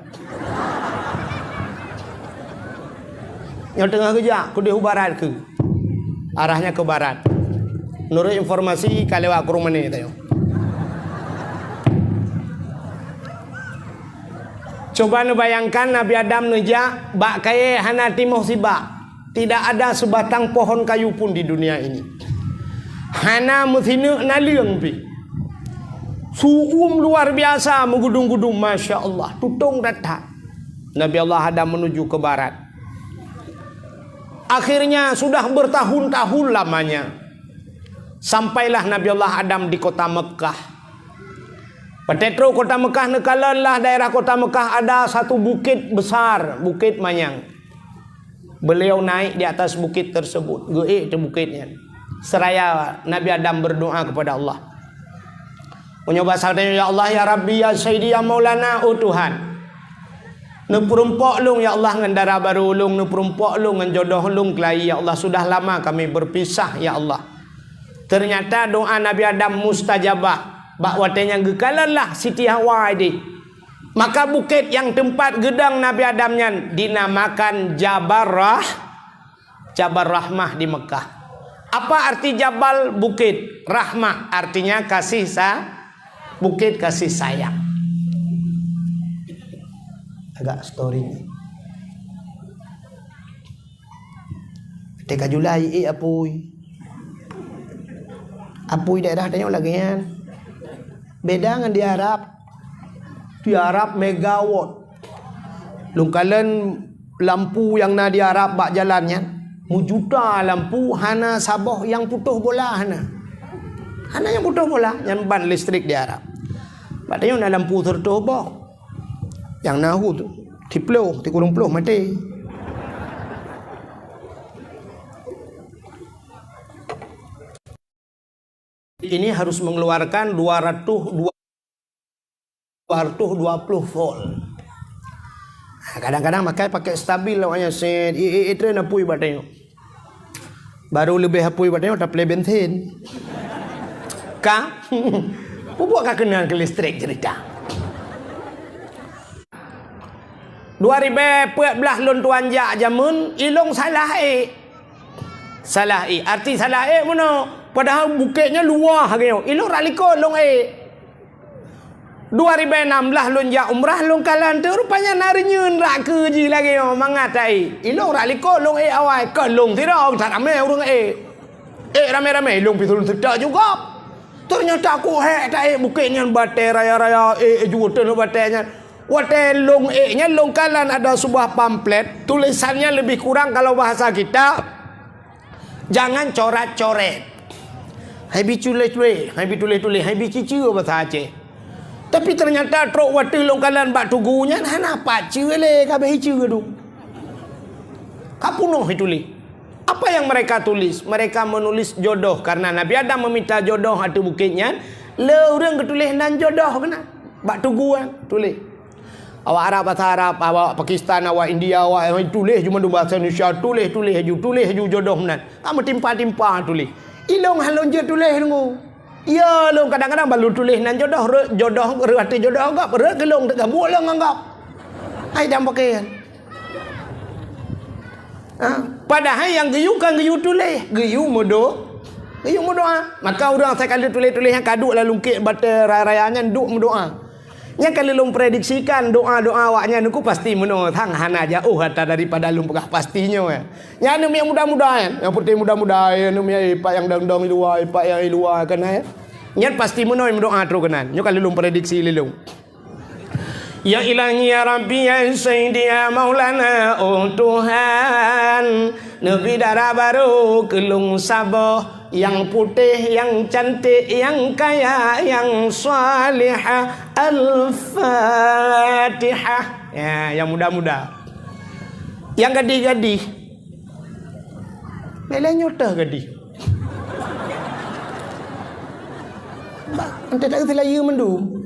Nyang teungoh geujak, keudeh u barat keu. Arahnya ke barat. Menurut informasi, ka lewat Kurung Mané tadi. Coba neubayangkan Nabi Adam neujak bak kayée hana timoh sibak. Tidak ada sebatang pohon kayu pun di dunia ini. Hana meusineuk naleueng pih. Su-uem luar biasa meugudong-gudong, masya Allah, tutong that-that. Nabi Allah Adam menuju ke barat. Akhirnya sudah bertahun-tahun lamanya, sampailah Nabi Allah Adam di kota Mekah. Watée trok kota Mekah, neukalon lah daerah kota Mekah ada satu bukit besar, Bukit Manyang. Beliau naik di atas bukit tersebut, geuék di bukit nyan. Seraya Nabi Adam berdoa kepada Allah. Meunyoe basa tanyoe, "Ya Allah, ya Rabbi, ya Sayyidi, ya Maulana, oh Tuhan. Neupeurumpok lôn, ya Allah, ngon dara barô lôn, neupeurumpok lôn ngon jodoh lôn keulayi, ya Allah. Sudah lama kami berpisah, ya Allah." Ternyata doa Nabi Adam mustajabah. Bak watée nyan geukalon lah Siti Hawa ideh. Maka bukét nyang teumpat geudong Nabi Adam nyan dinamakan Jabal Rah-, Jabal Rahmah di Mekah. Apa arti Jabal? Bukét. Rahmah artinya kasih sa-, bukét kasih sayang. Agak story ni. Teuka julai, eh, apui. Apui daerah tanyoe lagée nyan. Beda ngon di Arab. Di Arab megawatt. Lôn kalon lampu nyang na di Arab bak jalan nyan. Meujuta lampu, hana saboh nyang putôh bola hana. Hana nyang putôh bola, nyan ban listrik di Arab. Bak tanyoe na lampu siratoh boh. Nyang na hu tu, siplôh, sikureueng plôh maté. Ini harus mengeluarkan dua ratus dua, dua ratus dua puluh volt. Nah, kadang-kadang makai pakai stabil awak nyan, set, eh, eh, eh, tren apui bak tanyoe. Baru leubeh apui bak tanyoe, taplé bensin. Ka? Peubuet ka keunong keu listrik cerita. Dua ribée peuet blaih lôn tuan jak jameun, ilong salah ék. Salah ék. Arti salah ék meunoe, padahai bukét nyan luwah lagée nyoe. Ilong rot likot lôn ék. Dua ribée nam blaih lôn jak umrah, lôn kalon teuk, rupanya na reunyeun rot keue jih lagée nyoe, mangat taék. Ilong rot likot lôn ék awai, kon lôn sidroe, that ramé ureuëng ék. Ék ramé-ramé, ilong pih lôn seutôt juga. Ternyata ku hék taék bukét nyan batée raya-raya, ék ju teuneuk batée nyan. Watée lôn ék nyan, lôn kalon ada sebuah pamflet, tulisannya lebih kurang kalau bahasa kita, jangan coret-coret. Hai bi tuléh-tuléh, hai bi tuléh-tuléh, hai bi ciceue bahasa Aceh. Tapi ternyata trok watée lôn kalon bak tugu nyan hana paceue lé, ka beh iceue tu. Ka punoh ituléh. Apa yang mereka tulis? Mereka menulis jodoh karena Nabi Adam meminta jodoh ateueh bukét nyan. Le ureuëng geutuléh nan jodoh keunan. Bak tugu nyan tuléh. Awak Arab bahasa Arab, awak Pakistan, awak India, awak tuléh ju mandum bahasa Indonesia, tuléh, tuléh ju, tuléh ju jodoh meunan. Ka meutimpa-timpa tuléh. Ilong halon je tuléh deungoe. Ya, lôn kadang-kadang balu tuléh nan jodoh, re-, jodoh, re-, hati jodoh anggap, re-, gelong teuka buet lôn anggap. Hai dam pakai kan. Ha? Padahai nyang geuyue kan geuyue tuléh, geuyue meudo-, geuyue meudoa. Maka ureuëng asai kali tuléh-tuléh nyang ka duek lam lungkét batée raya-raya nyan duek meudoa. Nyang kali lôn prediksikan doa-doa awaknyan nyoe pasti meunoe, sang hana jauh atra daripada lôn peugah pasti nyoe. Nyan aneuk miet muda-muda nyan, nyang putih muda-muda, aneuk miet ipak nyang dong-dong di luwa, ipak nyang di luwa kan, eh. Nyan pasti meunoe meudoa trok keunan. Nyoe kali lôn prediksi lé lôn. Ya Ilahi, ya Rabbi, ya Sayyidi, ya Maulana, oh Tuhan, neubi dara barô keu lôn saboh, nyang putéh, nyang cantik, nyang kaya, nyang salihah. Al-Fatihah. Ya, nyang muda-muda. Nyang gadih-gadih. Lé-lé nyoe teuh gadih. Bah, ente tak seulayeue mandum.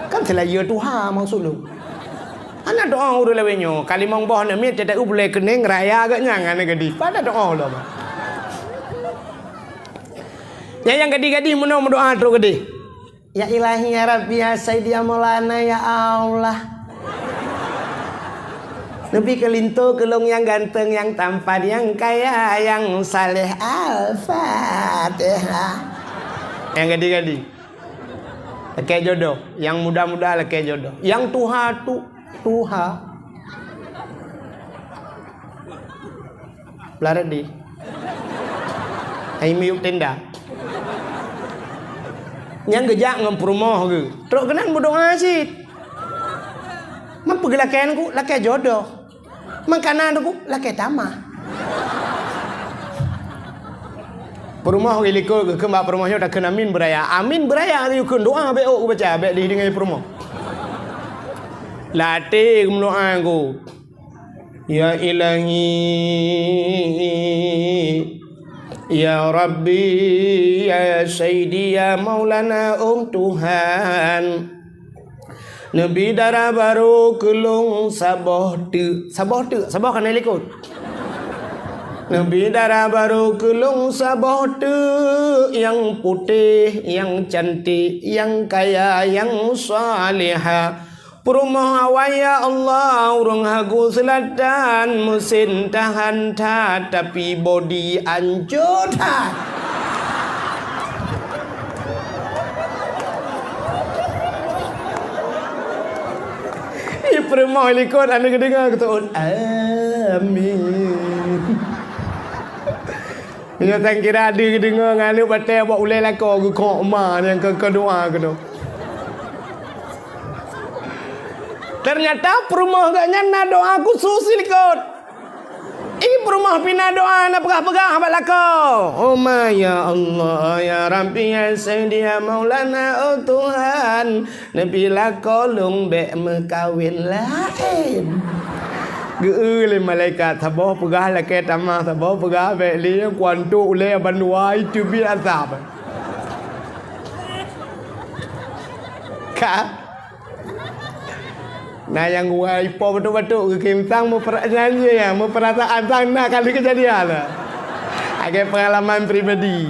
Kan seulayeue tuha maksud lôn. Hana doa ureuëng lawét nyoe, ka limong boh aneuk miet, teuh bulée keunéng raya geuh nyan hana gadih. Pada doa lom. Nyang, nyang gadih-gadih meunoe meudoa trok gadih. Ya Ilahi, ya Rabbi, ya Sayyidi, ya Maulana, ya Allah. Neubi keu linto keu lôn nyang ganteng, nyang tampan, nyang kaya, nyang saleh. Al-Fatihah. Nyang gadih-gadih. Lakée jodoh. Nyang muda-muda lakée jodoh. Nyang tuha tu, tuha. Blah reudi. Hai miyueb tenda. Nyang geujak ngon peurumoh geuh. Trok keunan meudoa cit. Meunyoe peugah lakée nyan ku, lakée jodoh. Meunyoe kana nyan ku, lakée tamah. Peurumoh geuh likot geukheun bak peurumoh nyoe takheun amin beuraya. Amin beuraya geuyue kheun doa bék ôk geubaca, bék dideungoe peurumoh. Lam até geumeudoa ku. Ya Ilahi, ya Rabbi, ya Sayyidi, ya Maulana, oh Tuhan. Neubi dara barô keu lôn saboh teuk. Saboh teuk, saboh ka na likot. Neubi dara barô keu lôn saboh teuk, nyang putéh, nyang cantik, nyang kaya, nyang salihah. Peurumoh awai, ya Allah, ureuëng Hago Seulatan, meusen tahan that, tapi bodi ancô that. Di peurumoh likot aneuk geudeungoe geuteuôt, amin. Meunyoe tan kira deuh geudeungoe ngon aneuk batée bak ulée lakoe geukok ma nyang keu, keu doa keunoe. Ternyata peurumoh geuh nyan na doa khusus di likot. Ih, peurumoh pih na doa na peugah-peugah bak lakoe. Oh ma ya Allah, ya Rabbi, ya Sayyidi, ya Maulana, oh Tuhan. Neubi lakoe lôn bék meukawen laén. Geu-eu lé malaikat, saboh peugah lakée tamah, saboh peugah bék lé, kuantok ulée bandua, iteubiet asab. Ka? Na nyang geuwoe ipo batuk-batuk, geukim sang meupeura-, nyan jih ya, meupeurasaan sang na kali keujadian. Lagée peungalaman pribadi.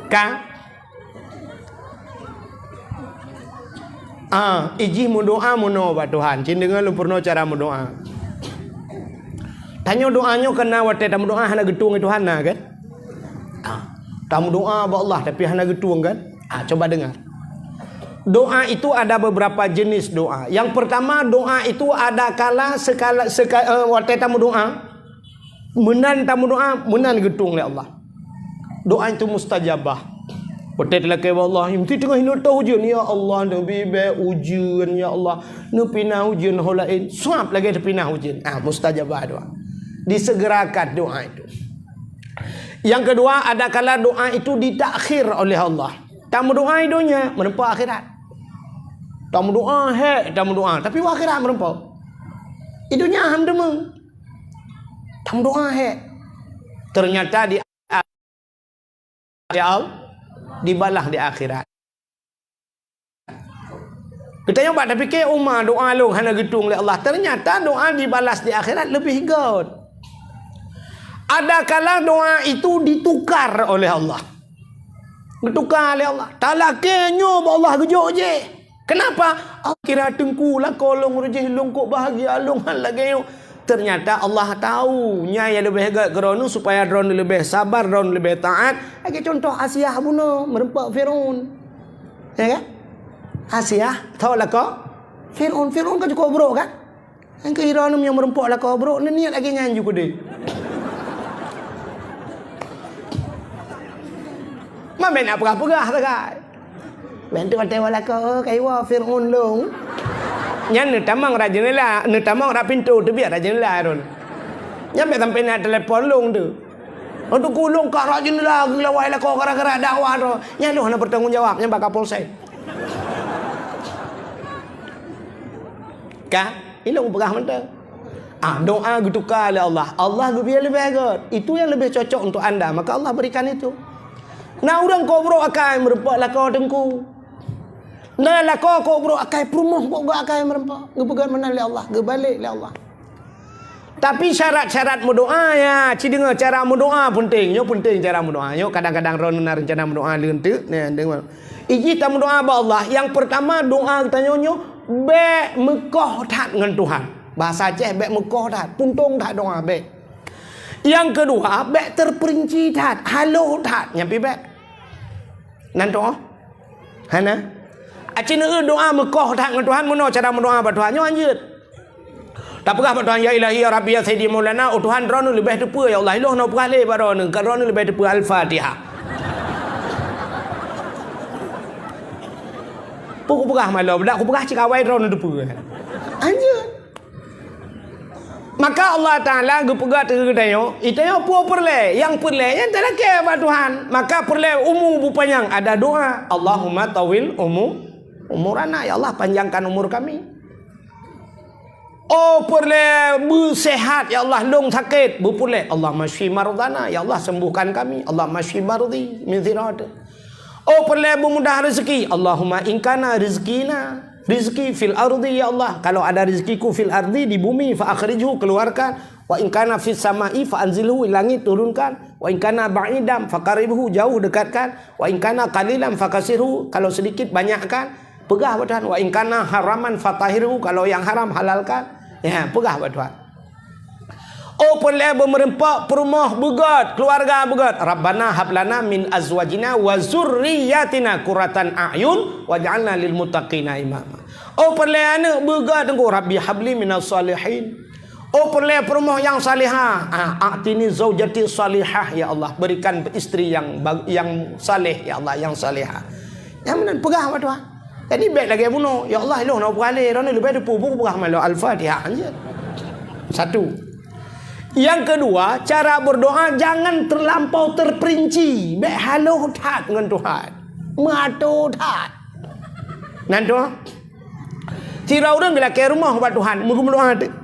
Ka? Ah, ijih meudoa meunoe bak Tuhan. Cit deungoe lôn peurunoe cara meudoa. Tanyoe doa nyoe keu na watée tameudoa hana geutueng lé Tuhan na kan? Ah, tameudoa bak Allah tapi hana geutueng kan? Ah, coba dengar. Doa itu ada beberapa jenis doa. Yang pertama, doa itu ada kala sekala, seka-, eh, watée tameudoa, meunan tameudoa, meunan geutueng lé Allah. Doa itu mustajabah. Watèe talakèe bak Allah, meusti teungoh hinoe tho ujeuen, "Ya Allah, neubi bèk ujeuen, ya Allah. Neupinah ujeuen ho laén." Suap lagèe teupinah ujeuen. Ah, mustajabah doa. Disegerakan doa itu. Yang kedua, ada kala doa itu ditakhir oleh Allah. Tameudoa i donya, meureumpok akhirat. Tameudoa hék, tameudoa, tapi u akhirat meureumpok. I donya han teumé. Tameudoa hék. Ternyata di di al-, dibalah di akhirat. Geutanyoe bak tapike, "Uma, doa lôn hana geutueng lé Allah." Ternyata doa dibalas di akhirat leubeh göt. Ada kala doa itu ditukar oleh Allah. Geutuka lé Allah. Talakèe nyoe bak Allah geujok jih. Kenapa? "Oh, kira teungku lakoe lôn reuh jih lôn kok bahagia lôn han lagèe nyoe." Ternyata Allah tahu nyang leubeh göt keu droeneuh supaya droeneuh leubeh sabar, droeneuh leubeh taat. Lagèe contoh Asiah bunoe meureumpok Firaun. Ya kan? Asiah tho lakoe Firaun. Firaun kan cukup brok kan? Nyang keu droeneuh nyang meureumpok lakoe brok, neuniet lagèe nyan ju keudeh. Ma bèk na peugah-peugah sagai. Bèk teuk watèe lakoe, "Kaiwoe Firaun lôn." Nyan neutamong rot jeundela, neutamong rot pintoe, teubiet rot jeundela droeneuh. Nyan bèk sampoe na telepon lôn teuh. Untuk kulong ka rot jeundela geulawai lakoe gara-gara dakwah droe. Nyan lôn hana bertanggung jawab, nyan bak Kapolsek. Ka? Ilôn peugah mantong. Ah, doa geutuka lé Allah. Allah geubri leubeh göt. Itu yang lebih cocok untuk anda, maka Allah berikan itu. Na ureueng kok brok akai meureumpok lakoe teungku. Na lakoe kok brok akai, peurumoh kok göt akai meureumpok. Geupeugöt meunan lé Allah, geubalek lé Allah. Tapi syarat-syarat meudoa, ya, ci deungoe cara meudoa peunteng. Nyoe peunteng cara meudoa. Nyoe kadang-kadang droeneuh na reuncana meudoa leuen teuk, nyoe deungoe. Iji tameudoa bak Allah, nyang peurtama doa geutanyoe nyoe bèk meukoh that ngon Tuhan. Bahasa Aceh bèk meukoh that, puntông that doa bèk. Nyang keudua, bèk teupeurinci that, haloh that, nyan pih bèk. Nan toh? Hana? Aci neueu doa meukoh that ngon Tuhan, meunoe cara meudoa bak Tuhan, nyoe hanjeuet. Tapeugah bak Tuhan, "Ya Ilahi, ya Rabbi, ya Sayyidi, Maulana, oh Tuhan, droeneuh leubeh teupeue, ya Allah, ilôn hana peugah lé bak droeneuh, ka droeneuh leubeh teupeue." Al-Fatihah. Peue kupeugah malom, dak kupeugah cit awai droeneuh teupeue. Hanjeuet. Maka Allah Taala geupeugah keu geutanyoe, geutanyoe peue peureulèe, nyang peureulèe nyan talakèe bak Tuhan. Maka peureulèe umu beupanyang, ada doa, "Allahumma tawil umu, umurana," ya Allah, panjangkan umur kami. Oh peureulèe beuseuhat, ya Allah, lôn sakét, beupeureulèe, "Allahumma syfi mardana," ya Allah, sembuhkan kami, "Allahumma syfi mardi min sirati." Oh peureulèe beumudah rezeki, "Allahumma in kana rizqina, rizqi fil ardi," ya Allah, kalau ada rezekiku fil ardi, di bumi, "fa akhrijhu," keluarkan, "wa in kana fis sama'i fa anzilhu," langit turunkan, "wa in kana ba'idan fa qaribhu," jauh dekatkan, "wa in kana qalilan fa kasirhu," kalau sedikit banyakkan, peugah bak Tuhan, "wa in kana haraman fa tahhirhu," kalau yang haram halalkan, ya, peugah bak Tuhan. Oh peureulèe beumeureumpok, peurumoh beugöt, keuluwarga beugöt. Rabbana hab lana min azwajina wa zurriyyatina qurratan a'yun waj'alna lil muttaqina imama. Oh peureulèe aneuk beugöt, Teungku, Rabbi habli minas shalihin. Oh peureulèe peurumoh nyang salihah. Ah, a'tini zaujati shalihah, ya Allah, berikan istri yang bag-, yang saleh, ya Allah, yang salihah. Nyang meunan peugah bak Tuhan. Jadi bèk lagèe bunoe, "Ya Allah, ilôn hana peugah lé, droeneuh leubeh teupeue," peugah malom Al-Fatihah hanjeuet. Satu. Yang kedua, cara berdoa jangan terlampau terperinci, bèk haloh that ngon Tuhan. Meuato that. Nan tu, sidroe ureueng geulakèe rumoh bak Tuhan, meudoa teuk.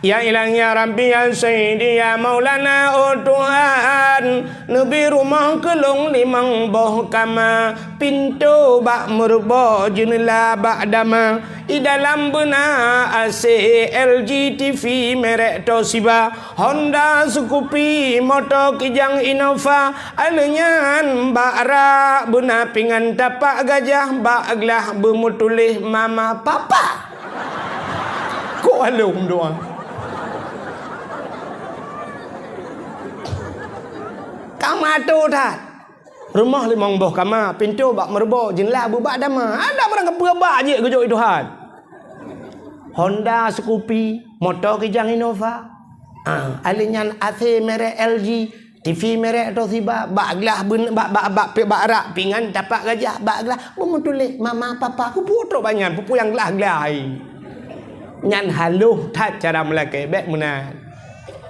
Ya Ilahi, ya Rabbi, ya Sayyidi, ya Maulana, oh Tuhan, neubi rumoh keu lôn limong boh kama, pintoe bak meuruboh, jeuneula bak dama, i dalam beuna A C, L G, T V merek Toshiba, Honda, Scoopy, moto Kijang, Innova, alèh nyan bak rak beuna pingan tapak gajah, bak glah beumeutuléh mama papa. Kok alông doa? Ka meuato that. Rumoh limong boh kama, pintoe bak meuruboh, jeuneula beubak dama. Ada barang keupeue bak jeuet geujok i Tuhan. Honda, Scoopy, moto Kijang, Innova. Ah, alèh nyan A C merek L G, T V merek Toshiba, bak glah ben-, bak, bak, bak, bak rak pingan tapak gajah, bak glah beumeutuléh mama papa, keupeue trok banyan, peue-peue nyang glah-glah hai. Nyan halôh that cara meulakée, bék meunan.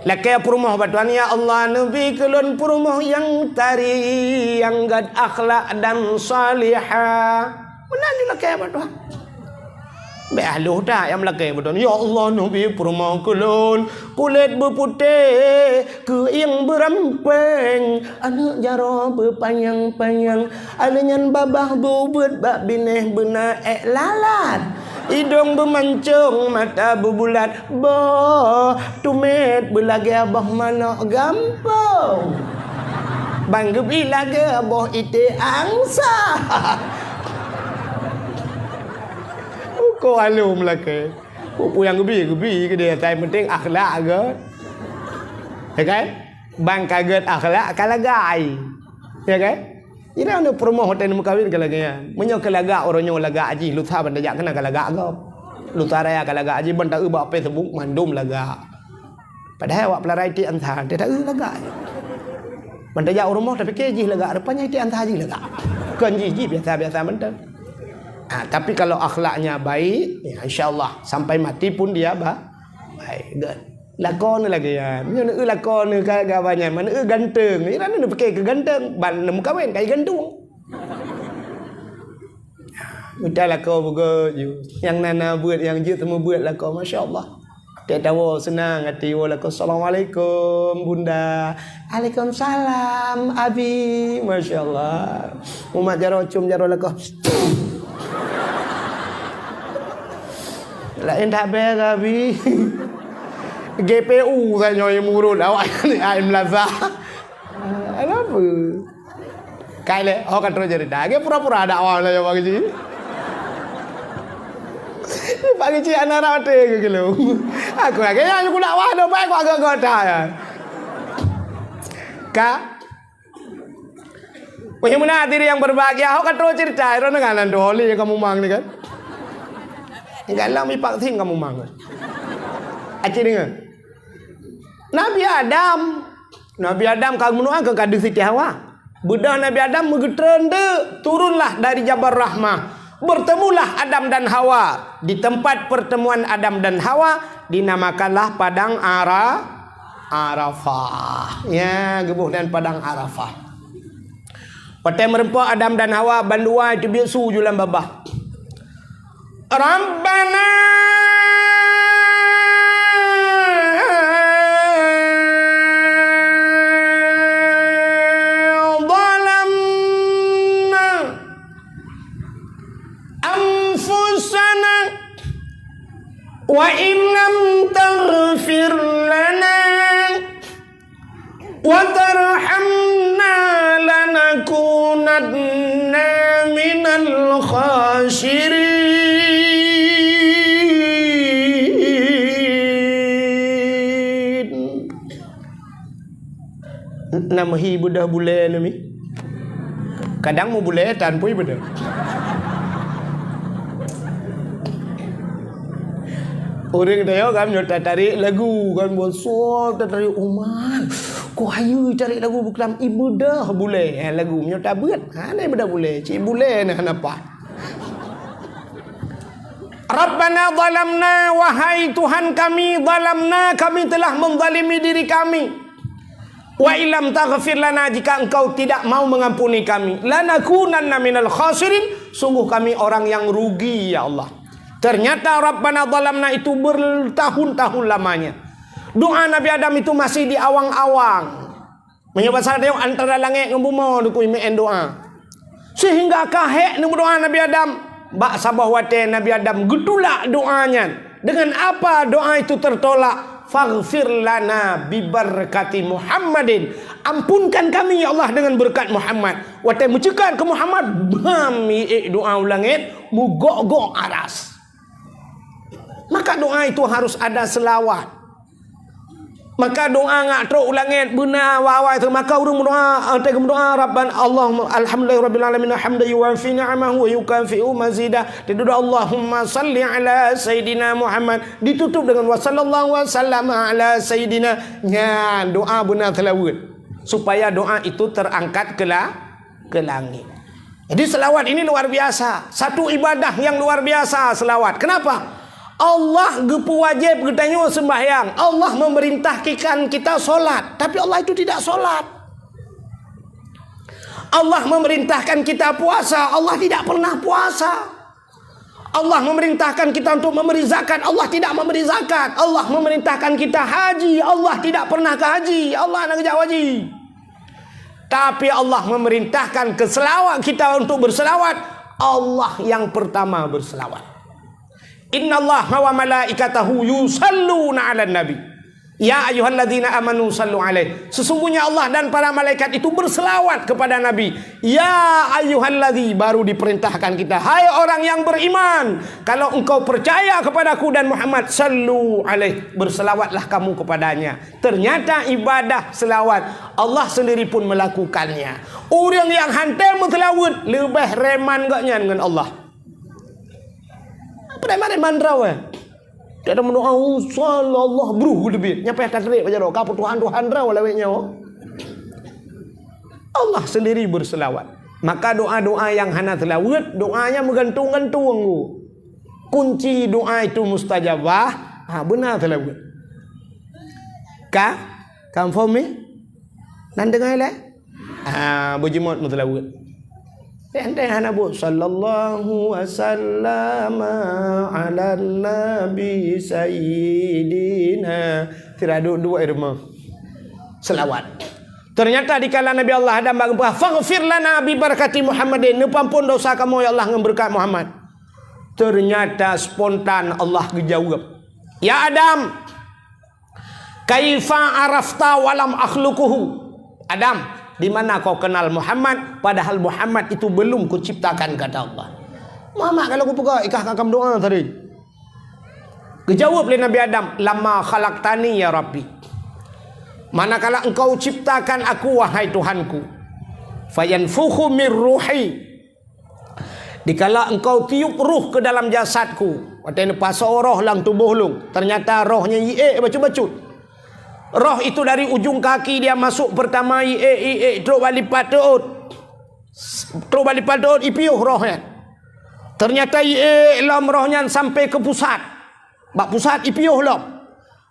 Lakée peurumoh bak Tuhan, "Ya Allah, neubi keu lôn peurumoh nyang tari, nyang gét akhlak dan salihah." Meunan jih lakée bak Tuhan. Bék halôh that nyang meulakée bak Tuhan, "Ya Allah, neubi peurumoh keu lôn kulét beuputéh, keuieng beurampéng, aneuëk jaroe beupanyang-panyang, aneuëk nyan babah beubeuet bak binéh beuna ék lalat." Idong beumancong, mata beubulat, boh tumet beulagée boh manok gampông. Ban geubi lagée boh iték angsa. Uko alom lakée. Peue-peue nyang geubi, geubi keudeh, tapi penting akhlak gét. Ya kan? Ban ka gét akhlak ka lagak ai. Ya kan? Jadi aneuk peurumoh watée neumeukawen ka lagée nyan. Meunyoe ka lagak uroe nyoe lagak jih, lusa ban tajak keunan ka lagak gob. Lusa raya ka lagak jih ban taeu bak Facebook mandum lagak. Padahai awak peularai iték ansa, teuh taeu lagak. Ban tajak u rumoh tapike jih lagak, rupanya iték ansa jih lagak. Kon jih, jih biasa-biasa mantong. Ha, tapi kalau akhlaknya baik, ya, insya Allah sampai mati pun dia ba-, baik. Good. Lakoe neuh lagée nyan. Meunyoe neueu lakoe neuh ka, ka banyan, meunyoe ganteng, ya, neueu pike keu ganteng, ban neumeukawen kai gantung. Mita lakoe beugôt ju. Nyang na-na beuet, nyang jeuet seumeubeuet lakoe, masya Allah. Tiep tawoe seunang até woe lakoe, "Assalamualaikum, Bunda." "Waalaikumsalam, Abi." Masya Allah. Umat jaroe com jaroe lakoe. Laén that bèe, Abi. G P U saja nyang murot awak ni ai meulaza. Ada apa? Kai lé, oh ka trok cerita. Ge pura-pura dakwah lah ya Pak Kecik. Pak Kecik anak rata ke kelo. Aku lagi yang aku dakwah dah baik aku agak-agak dah ya. Ka Wahai meunan hadirin yang berbahagia, ho ka trok cerita, iro dengan nan tu holi kamu mang ni kan. Enggak lah mi vaksin kamu mang. Aci dengar. Nabi Adam. Nabi Adam ka meunoe ke kadu Siti Hawa. Beudah Nabi Adam meugeutreun deuk, turunlah dari Jabal Rahmah. Bertemulah Adam dan Hawa. Di tempat pertemuan Adam dan Hawa dinamakanlah Padang Ara-, Arafah. Ya, geuboh dan Padang Arafah. Watée meureumpok Adam dan Hawa, bandua teubiet su ju lam babah. Rabbana zalamna anfusana wa in lam taghfir lana wa tarhamna lanakunanna minal khasirin. Nam hi beudah bulée nami. Kadang mu bulée tan pui beudah. Ureuëng tayo kan nyoe tatarik lagu kan bosok tatarik uman. Ko hayu tarik lagu buklam ibudah bulée, eh, lagu nyoe tabeuet. Ha ni beudah bulée, cik bulée nah napa. Rabbana zalamna, wahai Tuhan kami, zalamna, kami telah menzalimi diri kami. Wa illam taghfir lana, jika Engkau tidak mau mengampuni kami, lanakunanna minal khasirin, sungguh kami orang yang rugi, ya Allah. Ternyata Rabbana zalamna itu bertahun-tahun lamanya. Doa Nabi Adam itu masih diawang-awang. Meunyoe basa tanyoe antara langét ngon bumoe dukui meu'en doa. Sehingga ka hék neumeudoa Nabi Adam. Bak saboh watée Nabi Adam geutulak doa nyan. Dengan apa doa itu tertolak? Faghfir lana bibarakati Muhammadin. Ampunkan kami ya Allah dengan berkat Muhammad. Watée meuceukat keu Muhammad, bam miék doa u langét, mugok-gok aras. Maka doa itu harus ada selawat. Maka doa ngak trok u langét beuna awai-awai tu. Maka ureuëng meudoa, eh, teuka meudoa, Rabban, Allahumma, alhamdulillahirabbil alamin, hamdan yuwafi ni'amahu wa yukafi'u mazida. Ditutup, Allahumma salli ala Sayyidina Muhammad. Ditutup dengan wa sallallahu wa sallama ala Sayyidina. Nyan doa beuna selawat. supaya doa itu terangkat ke la-, ke langit. Jadi selawat ini luar biasa. Satu ibadah yang luar biasa selawat. Kenapa? Allah geupeuwajéb geutanyoe sembahyang. Allah memerintahkan kita solat. Tapi Allah itu tidak solat. Allah memerintahkan kita puasa. Allah tidak pernah puasa. Allah memerintahkan kita untuk memberi zakat. Allah tidak memberi zakat. Allah memerintahkan kita haji. Allah tidak pernah ke haji. Allah hana geujak haji. Tapi Allah memerintahkan ke selawat kita untuk berselawat. Allah yang pertama berselawat. Innallaha wa malaikatahu yusalluna 'alan nabi. Ya ayyuhalladzina amanu sallu alaihi. Sesungguhnya Allah dan para malaikat itu berselawat kepada Nabi. Ya ayyuhalladzi, baru diperintahkan kita, "Hai orang yang beriman, kalau engkau percaya kepadaku dan Muhammad, sallu alaihi, berselawatlah kamu kepadanya." Ternyata ibadah selawat Allah sendiri pun melakukannya. Ureuëng nyang hana meuseulaweuet leubeh reman gobnyan ngon Allah. Apa reman-reman droe? Kadang meudoa, "Oh, sallallahu," bruh geuteubiet. Nyang payah takrek bak jaroe, ka peutuhan-tuhan droe lawét nyoe. Allah sendiri berselawat. Maka doa-doa yang hana selawat, doanya meugantung-gantung. Kunci doa itu mustajabah, ha, beuna selawat. Ka? Confirm ni? Nan deungoe lé? Ah, beujimot meuseulaweuet. Teuntèe hana buet, "Sallallahu wa sallama 'alan nabi sayyidina." Sira duek-duek i rumoh. Selawat. Ternyata dikala Nabi Allah Adam bak geupeugah, "Faghfir lana bi barakati Muhammadin." Neupeuampon dosa kamoe, ya Allah, ngon beureukat Muhammad. Ternyata spontan Allah geujaweueb, "Ya Adam, kaifa arafta walam akhluquhu?" Adam, di mana kau kenal Muhammad, padahal Muhammad itu belum kuciptakan, kata Allah. Muhammad, kalau kupeugah, ikah ka kam doa tadi. Geujaweueb lé Nabi Adam, "Lama khalaqtani ya Rabbi." Manakala engkau ciptakan aku, wahai Tuhanku. Fayanfukhu mir ruhi. Dikala engkau tiup ruh ke dalam jasadku, watèe neupasoe roh lam tuboh lôn, ternyata roh nyan iék bacut-bacut. Roh itu dari ujung kaki dia masuk pertama iék, iék, trok bak lipat teuôt. Trok bak lipat teuôt ipiôh roh nyan. Ternyata iék lom roh nyan sampai ke pusat. Bak pusat ipiôh lom.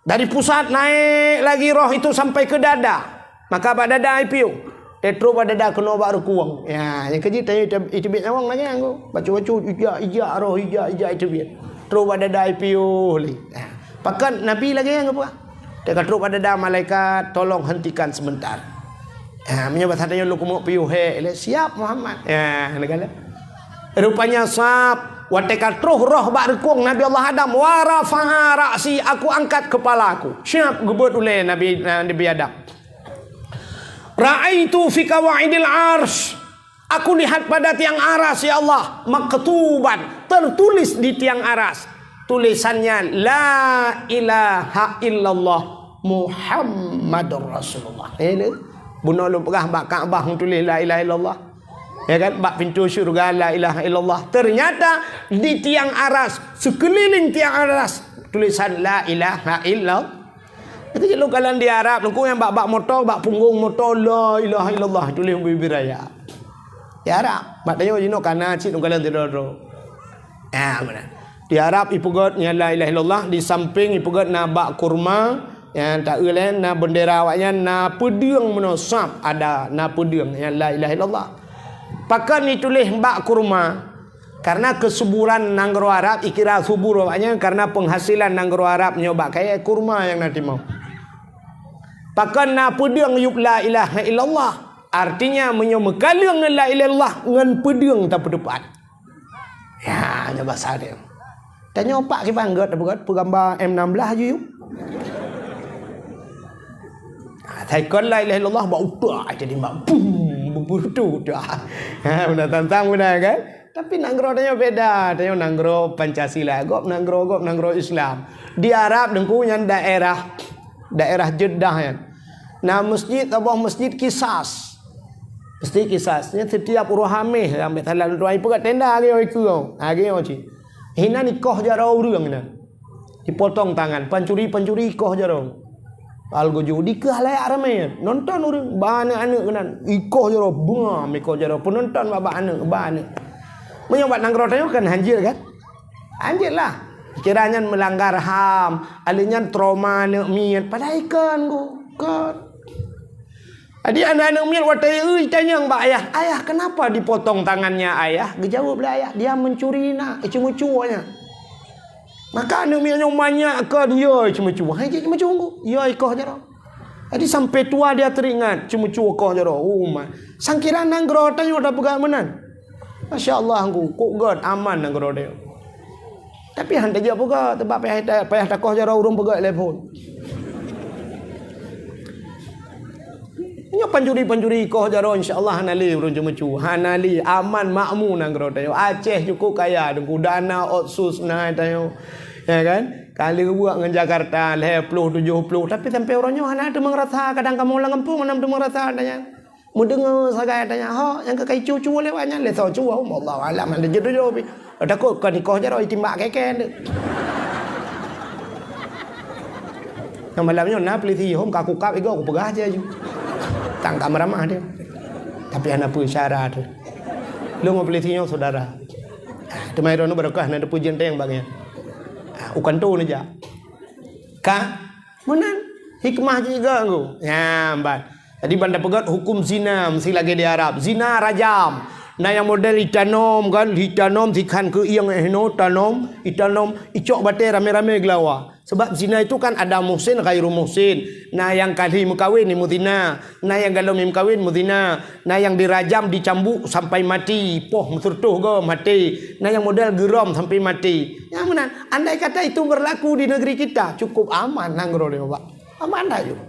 Dari pusat naik lagi roh itu sampai ke dada. Maka bak dada ipiôh. Teutrok bak dada keunoe bak reukueng. Ya, nyang keujeuet tanyoe ite-, iteubiet nyawöng lagèe nyan. Bacut-bacut ijak-ijak roh, ijak-ijak iteubiet. Trok bak dada ipiôh lé. Ya. Pakon Nabi lagèe nyan geupeugah. Teuka trok bak dada malaikat, "Tolong hentikan sebentar." Ya, meunyoe basa tanyoe lôn keumeuk piôh hék lé, "Siap Muhammad." Ya, neukalon. Rupanya sab, watèe ka troh roh bak reukueng Nabi Allah Adam, "Wa rafa'a ra'si, aku angkat kepala aku." Siap geubeuet ulèe Nabi, Nabi Adam. "Ra'aitu fi qawaidil arsy." Aku lihat pada tiang aras, ya Allah, maktuban, tertulis di tiang aras. Tulisannya, "La ilaha illallah Muhammadur Rasulullah." Eh, le. Bunoe lôn peugah bak Ka'bah tulis la ilaha illallah. Ya kan? Bak pintoe syurga la ilaha illallah. Ternyata di tiang aras, sekeliling tiang aras, tulisan la ilaha illallah. Itu je lôn kalon di Arab, lôn kuyang bak, bak moto, bak punggong moto, "La ilaha illallah," tuléh bibir raya. Di Arab, bak tanyoe jinoe kana cit lôn kalon sidroe-droe. Ah, meunan. Di Arab ipeugöt nyan la ilaha illallah, di samping ipeugöt na bak kurma, nyan taeu laén na bendera awaknyan, na peudeueng meunoe sab ada, na peudeueng nyan la ilaha illallah. Pakon ituléh bak kurma? Karena keusuburan nanggroe Arab, ikira subur awaknyan karena penghasilan nanggroe Arab nyoe bak kayèe kurma nyang na timoh. Pakon na peudeueng yup la ilaha illallah? Artinya, meunyoe meukaleueng ngon la ilaha illallah, ngon peudeueng tapeuteupat. Ya, nyoe basa dia. Tanyoe pak kiban göt, apa göt, peugamba M enam belas aju yup. Ha, taikon la ilaha illallah, bak utak, jadi mak, bum, bum, bum, tu, tu. Ha, beuna tantang beuna kan? Tapi nanggroe tanyoe beda, tanyoe nanggroe Pancasila, gob nanggroe, gob nanggroe Islam. Di Arab Teungku nyan daerah, daerah Jeddah nyan. Na masjid, saboh masjid kisas. Masjid kisas. Nyan setiap uroe Hameh, sampai salah tuan ipeugöt tenda lagèe nyoe ikeue. Lagèe nyoe cit. Hinan ikoh jaroe ureueng hinan. Ipotong tangan, pancuri-pancuri ikoh jaroe. Al geujudi keuh layak ramé. Nonton ureuëng, ba aneuëk-aneuëk keunan. Ikoh jaroe, bam ikoh jaroe. Peunonton bak-bak aneuëk, ba aneuëk. Meunyoe bak nanggroe tanyoe kan hanjeuet kan? Hanjeuet lah. Kira nyan meulanggar ham, aleuh nyan trauma aneuëk miet. Padahai kon, kon. Jadi aneuëk-aneuëk miet watée eu jitanyong bak ayah, "Ayah, kenapa dipotong tangannya, Ayah?" Geujaweueb lé ayah, "Dia mencuri, Nak, ceumeucue nyan." Maka aneuëk miet nyoe manyak keu dia ceumeucue. Hai cit ceumeucue, ya ikoh jaroe. Jadi sampai tua dia teringat ceumeucue koh jaroe. Oh, ma. Sangkira nanggroe tanyoe tapeugah meunan. Masya Allah, Teungku, kok gét aman nanggroe tanyoe. Tapi han tajak peugah, sebab payah, payah takoh jaroe ureuëng peugah lé phon. Nyoe pancuri-pancuri koh jaroe, insya Allah hana lé ureuëng ceumeucue. Hana lé, aman makmu nanggroe tanyoe. Aceh cukup kaya, Teungku, dana otsus na tanyoe. Ya kan? Kali buat ngon Jakarta, lhée ploh, tujoh ploh. Tapi sampai uroe nyoe hana teumeung rasa, kadang kamoe lam gampông hana teumeung rasa tanyoe. Meudeungoe sagai tanya, "Ho, nyang ka icue-cue lewat nyan lé soe cue?" Allahu alam, hana jeuet tujoh pi. Takot kon ikoh jaroe itimbak keken tu. Nah, malam nyoe na polisi hom ka kukab igo kupeugah je aju. Tang ka meuramah dia. Tapi hana peue syarat tu. Lôn ngon polisi nyoe saudara. Teuma droeneuh barokah na teupeu jeuet teueng bak nyan. Ukan tu neujak. Ka Meunan hikmah jih geuh nggu. Nyan ban. Jadi ban tapeugét hukum zina meusi lagée di Arab. Zina rajam. Na nyang model itanom kan, itanom sikhan keu ieng eh hinoe tanom, itanom icok batée ramé-ramé geulawa. Sebab zina itu kan ada muhsin, ghairu muhsin. Na nyang kali meukawen ni meuzina, na nyang galom meukawen meuzina. Na nyang dirajam, dicambuk sampai mati, poh meuseureutoh goe mati. Na nyang model geurom sampai mati. Nyang meunan, andai kata itu berlaku di negeri kita, cukup aman nanggroe nyoe, Pak. Aman dah yuk.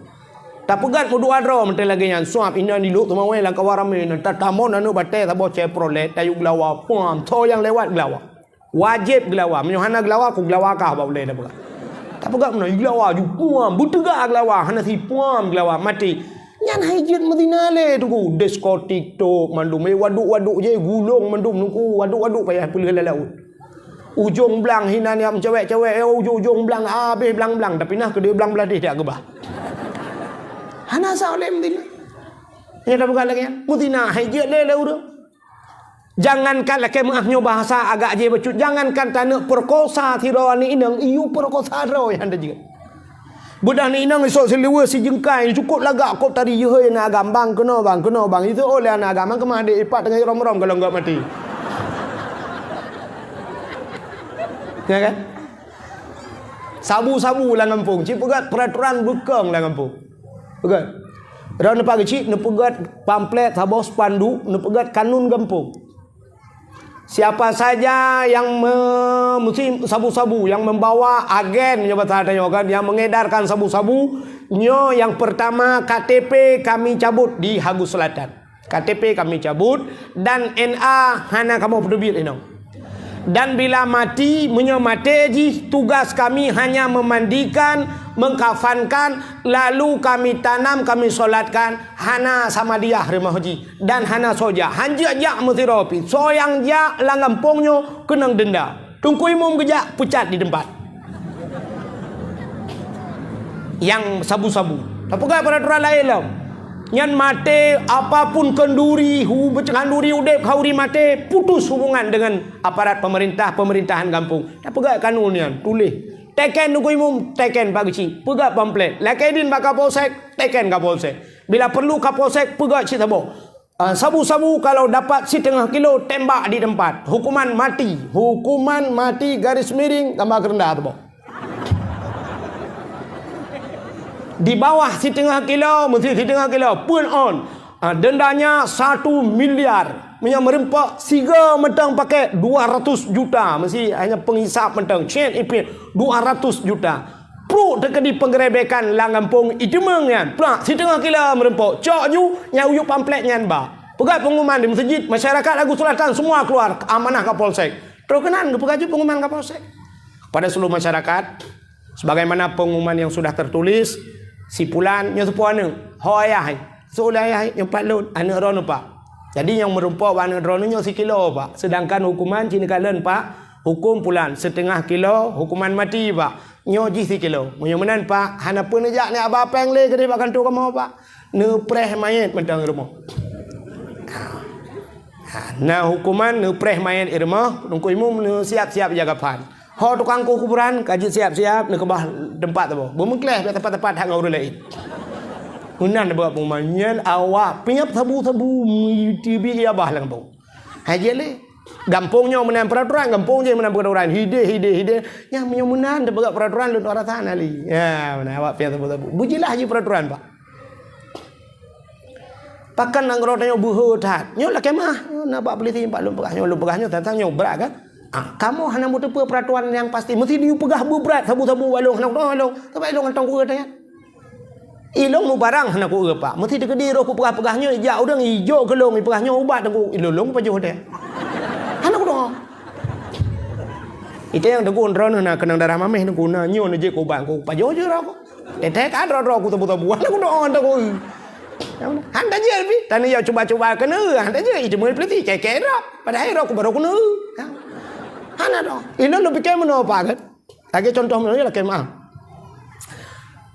Tapeugét meudua droe meuntée lagée nyan, suab inan ilok teumawai lam kawan ramé nyan, tatamong aneuëk batée saboh Chevrolet, tayue geulawa, puam, tho nyang lewat geulawa. Wajéb geulawa. Meunyoe hana geulawa, ku geulawa kah bak ulée tapeugah. Tapeugah meunan, geulawa ju puam, beuteuga geulawa, hana si puam geulawa, maté. Nyan hai jeuet meuzina lé Teungku. Diskotik tok mandum, eh, waduk-waduk je gulong mandum Teungku, waduk-waduk payah peuleueh lam laôt. Ujong blang hinan nyang meucewek-cewek, eh, ujong-ujong blang habéh blang-blang, tapi nah keudeh blang bladeh jak geubah. Hana sa oleh meuzina. Nyang tapeugah lagée nyan, meuzina hai jeuet lé lé ureuëng. Jangankan lakée meuah nyoe bahasa agak jih bacut, jangankan taneuk peukosa sidroe aneuk inong, iyue peukosa droe nyang tajeuet. Beudah aneuk inong isok siluweue sijeungkai, cukup lagak kok tari yeuhôi aneuk agam, "Bang, keunoe bang, keunoe bang." Isok oleh aneuk agam, keumah dek ipat teungoh rom-rom golom gop maté. Ya kan? Sabu-sabu lam gampông, cit peugét peraturan beukong lam gampông. Peugét. Droe neupak geuchik, neupeugét pamflet saboh spanduk, neupeugét kanun gampông. Siapa saja yang me-, musim sabu-sabu, yang membawa agen, nyoe bahasa tanyoe kan, yang mengedarkan sabu-sabu, nyoe yang pertama K T P kami cabut di Hagus Selatan. K T P kami cabut dan N A hana kamoe peuteubiet inong. Dan bila mati, meunyoe maté jih, tugas kami hanya memandikan, mengkafankan, lalu kami tanam, kami solatkan, hana samadiyah rumoh jih. Dan hana soe jak, hanjeuet jak meusidroe pih. Soe nyang jak lam gampông nyoe keunong denda. Teungku Imum geujak peucat di teumpat. Nyang sabu-sabu. Tapeugah peraturan laén lom. Nyan maté, apapun kenduri, hu-, kenduri udeb, khanduri maté, putus hubungan dengan aparat pemerintah, pemerintahan gampông. Tapeugah kanun nyan, tuléh. Teken Teungku Imum, teken Pak Geuchik. Peugah pamflet. Lakée idin bak Kapolsek, teken Kapolsek. Bila perlu Kapolsek, peugah cit saboh. Ah, sabu-sabu kalau dapat setengah kilo, tembak di tempat. Hukuman mati. Hukuman mati garis miring, tambah kerendah tu, boh. Di bawah setengah kilo, mesti setengah kilo. Pun on. Ah, dendanya satu miliar. Meunyoe meureumpok, sigoe mantong pakai dua ratus juta. Mesti hanya pengisap mantong. Cen ipin, dua ratus juta. Pruet teukeudi penggerebekan lam gampông iteumeung nyan. Plak, siteungoh kilo meureumpok. Cok ju, nyang uyu pamflet nyan ba. Peugah pengumuman di meuseujid, masyarakat Hagus Selatan semua keluar, amanah Kapolsek. Troh keunan geupeugah ju pengumuman Kapolsek. Kepada seluruh masyarakat, sebagaimana pengumuman yang sudah tertulis, si pulan nyoe seupôt aneuk, ho ayah hai. Seuleh ayah hai, nyoe pat lôn, aneuk droeneuh pat. Jadi nyang meureumpok bak aneuk droeneuh nyoe sikilo pat. Sedangkan hukuman cit neukalon pat, hukum pulan, setengah kilo, hukuman mati pat. Nyoe jih sikilo. Meunyoe meunan, Pak, hana peue neujak nibak péng lé keudeh bak kantô kamoe, Pak. Neupreh manyét mantong rumoh. Ha, na huköman neupreh manyét i rumoh, Teungku Imum neusiap-siap jaga phan. Ho tukang kueh kuburan ka jisiap-siap, neukeubah teumpat saboh. Beumeukleh bak teumpat-teumpat that ngon ureuëng laén. Meunan bak pengumuman nyan awak piep sabu-sabu meuteubiet babah lam gampông. Hai jih lé. Gampông nyoe meunan peraturan, gampông jih meunan peraturan. Hideh, hideh, hideh. Nyang meunyoe meunan teupeugah peraturan lôn rasa hana lé. Ya, meunan awak piep sabu-sabu. Beujeulaih jih peraturan, Pak. Pakon nanggroe tanyoe beuhe that. Nyoe lakée meu'ah. Nyoe na bak peulisi bak lôn peugah. Nyoe lôn peugah nyoe teuntang nyoe brat kan? Ah, kamoe hana meuteupeue peraturan nyang pasti. Meusti dipeugah beubrat sabu-sabu bak lôn hana kudeungoe lôn. Tapi lôn hantom kueu tanya. Ilôn mubarang hana kueu, Pak. Meusti teukeudi roh kupeugah-peugah nyoe ijak ureuëng ijok keu lôn ipeugah nyoe ubat teungku. Ilôn lôn kupajoh teh. Hana kudeungoe. Ite nyang teungku droeneuh na keunong darah mameh teungku na nyoe neujeuet keu ubat teungku. Pajoh jeuet roh ku. Teuntée ka droe-droe ku tebu-tebu, hana kudoa, hana ku. Han tajeuet pih, tani ya cuba-cuba keuneuk, han tajeuet, iteumeu peulisi, kée-kée droe. Padahai droe ku barô keuneuk. Hana doa. Ilôn lôn pike meunoe, Pak, kan? Lagée contoh meunoe, lakée meu'ah.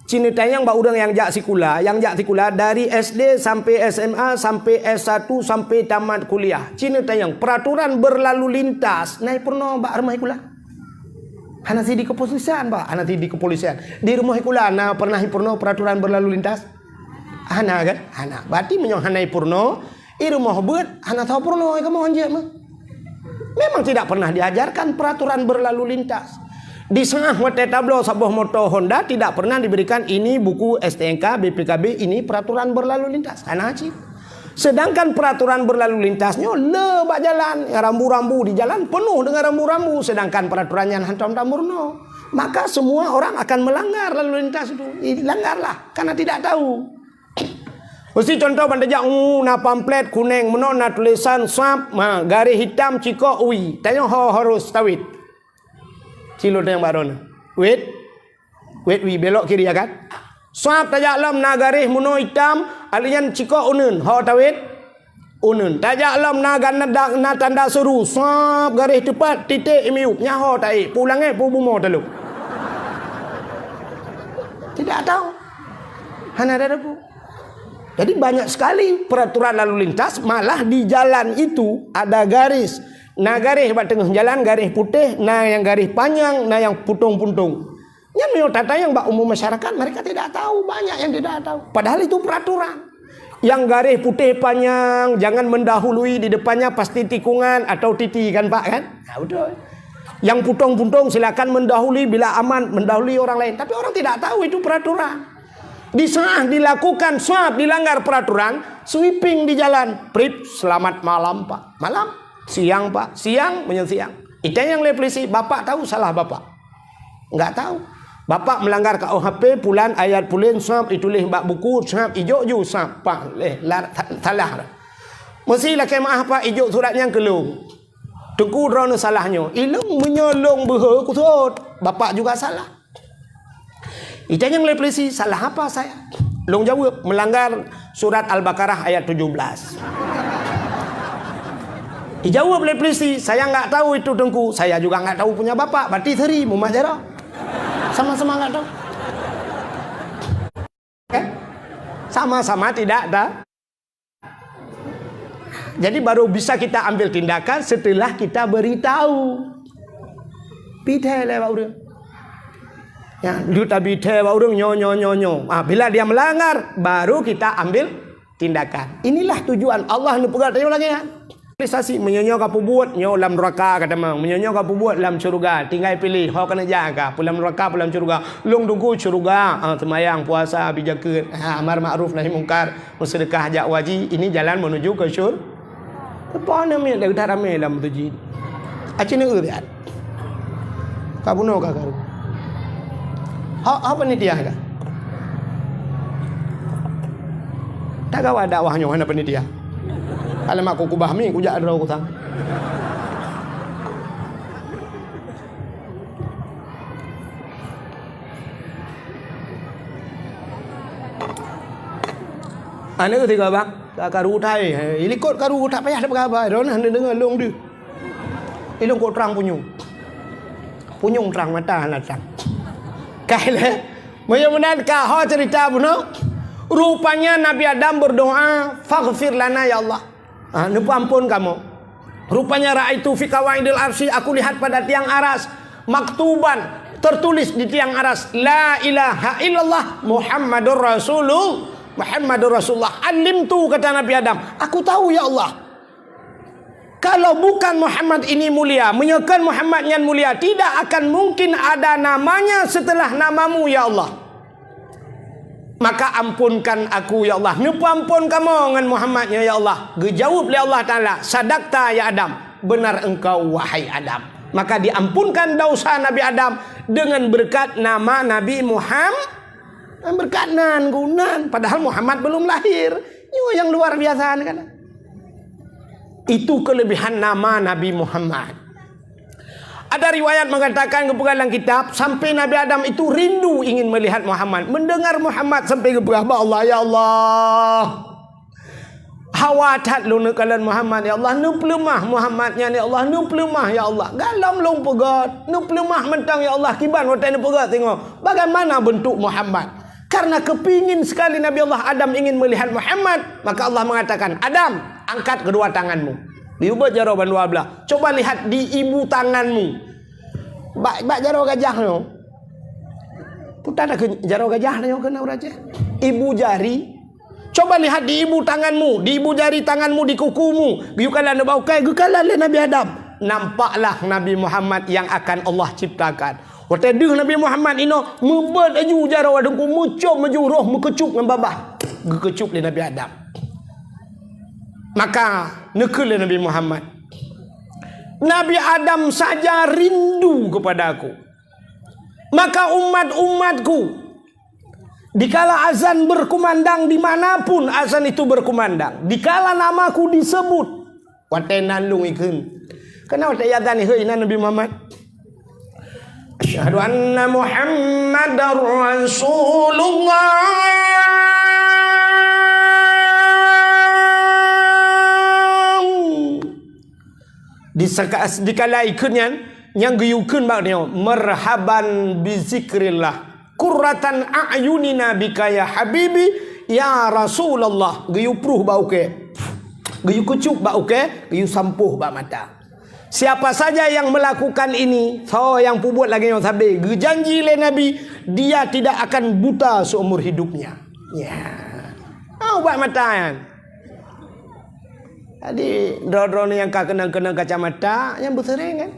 Ci neutanyong bak ureuëng nyang jak sikula, nyang jak sikula dari S D sampai S M A, sampai S satu, sampai tamat kuliah. Ci neutanyong, peraturan berlalu lintas na peurunoe bak rumoh sikula? Hana sideh kepolisian, Pak, hana sideh kepolisian. Di rumoh sikula na pernah peurunoe peraturan berlalu lintas? Hana kan? Hana. Berarti meunyoe hana peurunoe, i rumoh beuet hana soe peurunoe, kamoe hanjeuet meuh. Memang tidak pernah diajarkan peraturan berlalu lintas. Di Sengah watée tabloe saboh moto Honda tidak pernah diberikan ini buku S T N K, B P K B, ini peraturan berlalu lintas. Hana cit. Sedangkan peraturan berlalu lintas nyoe le bak jalan, rambu-rambu di jalan penuh dengan rambu-rambu, sedangkan peraturan nyan hantom tameurunoe. Maka semua orang akan melanggar lalu lintas itu. Langgarlah karena tidak tahu. Meusti contoh ban tajak, uh, na pamflet kuneng meunoe na tulisan swab, ma, garéh hitam cikok ui. Tanyoe ho harus tawét. Cilot nyang baroe na. Wét. Wét ui belok kiri ya kan? Swab tajak lom na garéh meunoe hitam, alian cikok uneun. Ho tawét. Uneun. Tajak lom na ganda na tanda seuru. Swab garéh teupat titik imiup. Nyaho taék. Pulang eh pu bumoe talok. Tidak tahu. Hana ada debu. Jadi banyak sekali peraturan lalu lintas, malah di jalan itu ada garis. Na garéh bak teungoh jalan, garéh putéh, na nyang garéh panyang, na nyang puntông-puntông. Nyan meunyoe tatanyong bak umum masyarakat, mereka tidak tahu, banyak yang tidak tahu. Padahal itu peraturan. Yang garéh putéh panyang, jangan mendahului di depannya pasti tikungan atau titi kan Pak kan? Nah, betul. Yang puntông-puntông silakan mendahului bila aman, mendahului orang lain. Tapi orang tidak tahu itu peraturan. Di saat dilakukan swab, dilanggar peraturan, sweeping di jalan. Prip, selamat malam, Pak. Malam, siang, Pak. Siang, meunyoe siang. Itanyong lé polisi, Bapak tahu salah Bapak? Enggak tahu. Bapak melanggar K U H P, pulan ayat pulen swab, ituléh bak buku swab, ijok ju swab, Pak, leh, la-, sa-, salah. Meusti lakée meu'ah, Pak, ijok surat nyang keu lôn. Teungku droeneuh salah nyoe. Ilôn meunyoe lôn beuhe kusot, Bapak juga salah. Itanyong lé polisi, "Salah apa saya?" Lôn jaweueb, "Melanggar surat Al-Baqarah ayat tujuh belas." Dijaweueb lé polisi, "Saya nggak tahu itu, Teungku. Saya juga nggak tahu punya Bapak." Berarti seri, mumat jaroe. Sama-sama nggak tahu. Kan? Sama-sama tidak tahu. Jadi baru bisa kita ambil tindakan setelah kita beritahu. Pidhe lé bak ureuëng. Ya, lu tabidhe bak ureuëng nyo nyo nyo nyo. Ah, bila dia melanggar, baru kita ambil tindakan. Inilah tujuan Allah neupeugah tanyoe lagée nyan. Sosialisasi, meunyoe nyoe ka peubuet, nyoe lam nuraka ka tamong. Meunyoe nyoe ka peubuet, lam syeuruga. Tinggai piléh, ho keuneuk jak ka, peu lam nuraka, peu lam syeuruga. Lôn tunggu syeuruga, ah, seumayang, puasa, bi jakeuet, ah, amar makruf nahi mungkar. Meuseudeukah jak haji, ini jalan menuju ke syur-, Leupah aneuk miet dah that ramé lam meuseujid. Aci neueu siat. Ka bunoe ka karu. Ha, ha panitia ka. Tak gawa dakwah nyoe hana panitia. Alamak ku kubah mi kujak droe ku sang. Aneuk tiga bang, ka karu utai. Ilikot karu tak payah dah peugah apa. Droeneuh neudeungoe lôn deuh. Ilôn kok trang punyueng. Punyueng trang mata hana trang. Ka ilée. Meunyoe meunan ka ho cerita bunoe. Rupanya Nabi Adam berdoa, "Faghfir lana ya Allah." Ha, neupeuampon kamoe. Rupanya ra'aitu fi qawaidil arsy, aku lihat pada tiang aras, maktuban, tertulis di tiang aras, "La ilaha illallah Muhammadur Rasulul-, Muhammadur Rasulullah." "Alimtu," kata Nabi Adam, "aku tahu ya Allah. Kalau bukan Muhammad ini mulia, meunyoe kon Muhammad nyan mulia, tidak akan mungkin ada namanya setelah namamu ya Allah. Maka ampunkan aku ya Allah." Neupeuampon kamoe ngon Muhammad nyoe ya Allah. Geujaweueb lé Allah Taala, "Sadaqta ya Adam, benar engkau wahai Adam." Maka diampunkan dosa Nabi Adam dengan berkat nama Nabi Muhammad. Berkat nan geunan, padahal Muhammad belum lahir. Nyoe nyang luar biasa ni kan. Itu kelebihan nama Nabi Muhammad. Ada riwayat mengatakan, geupeugah lam kitab, sampai Nabi Adam itu rindu ingin melihat Muhammad. Mendengar Muhammad sampai geupeugah bak Allah, "Ya Allah, hawa that lôn neukalon Muhammad, ya Allah, neupeuleumah Muhammad nyan, ya Allah, neupeuleumah, ya Allah. Galom lôn peugét, neupeuleumah mantong, ya Allah, kiban watée neupeugét singoh. Bagaimana bentuk Muhammad?" Karena kepingin sekali Nabi Allah Adam ingin melihat Muhammad, maka Allah mengatakan, "Adam, angkat kedua tanganmu." Diubah jaroe bandua blah. "Coba lihat di ibu tanganmu." Bak, bak jaroe gajah nyoe. Putar dah ke jaroe gajah nyoe keunan ureuëng Aceh. Ibu jari. "Coba lihat di ibu tanganmu, di ibu jari tanganmu, di kukumu." Geuyue kalon bak ukée, geukalon lé Nabi Adam. Nampaklah Nabi Muhammad yang akan Allah ciptakan. Watée deuh Nabi Muhammad inoe, meubeuet laju jaroe wadong ku, meucom laju roh meukeucup ngon babah. Geukeucup lé Nabi Adam. Maka neukheun lé Nabi Muhammad, "Nabi Adam saja rindu kepada aku. Maka umat-umatku, dikala azan berkumandang, di mana pun azan itu berkumandang, dikala namaku disebut," watée nan lôn ikheun. Keunan watée azan ikheun inan Nabi Muhammad. "Asyhadu anna Muhammadar Rasulullah." Di saka-, dikala ikheun nyan, nyang geuyue kheun bak nyoe, "Marhaban bi zikrillah. Qurratan a'yunina bika ya habibi, ya Rasulullah." Geuyue pruh bak ukée. Geuyue keucup bak ukée, geuyue sampoh bak mata. Siapa saja yang melakukan ini, soe nyang peubuet lagée nyoe sabe, geujanji lé Nabi, dia tidak akan buta seumur hidupnya. Ya. Ah, ubat mata nyan. Jadi, droe-droe nyang ka keunong-keunong kacamata, nyang beuseuréng kan.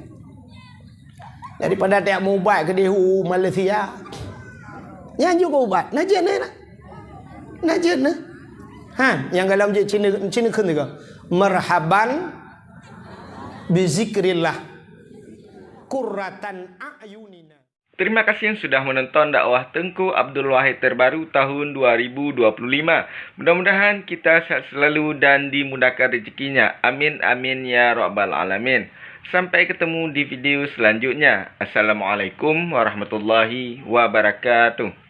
Daripada tajak meuubat keudeh u Malaysia. Nyan juga ubat. Nah, jeuet na. Nah, jeuet na. Ha, nyang galam jeuet cina, cina kheun tiga. "Marhaban bi zikrillah. Qurratan a'yunina." Terima kasih yang sudah menonton dakwah Teungku Abdul Wahid terbaru tahun dua ribu dua puluh lima. Mudah-mudahan kita sehat selalu dan dimudahkan rezekinya. Amin, amin, ya rabbal alamin. Sampai ketemu di video selanjutnya. Assalamualaikum warahmatullahi wabarakatuh.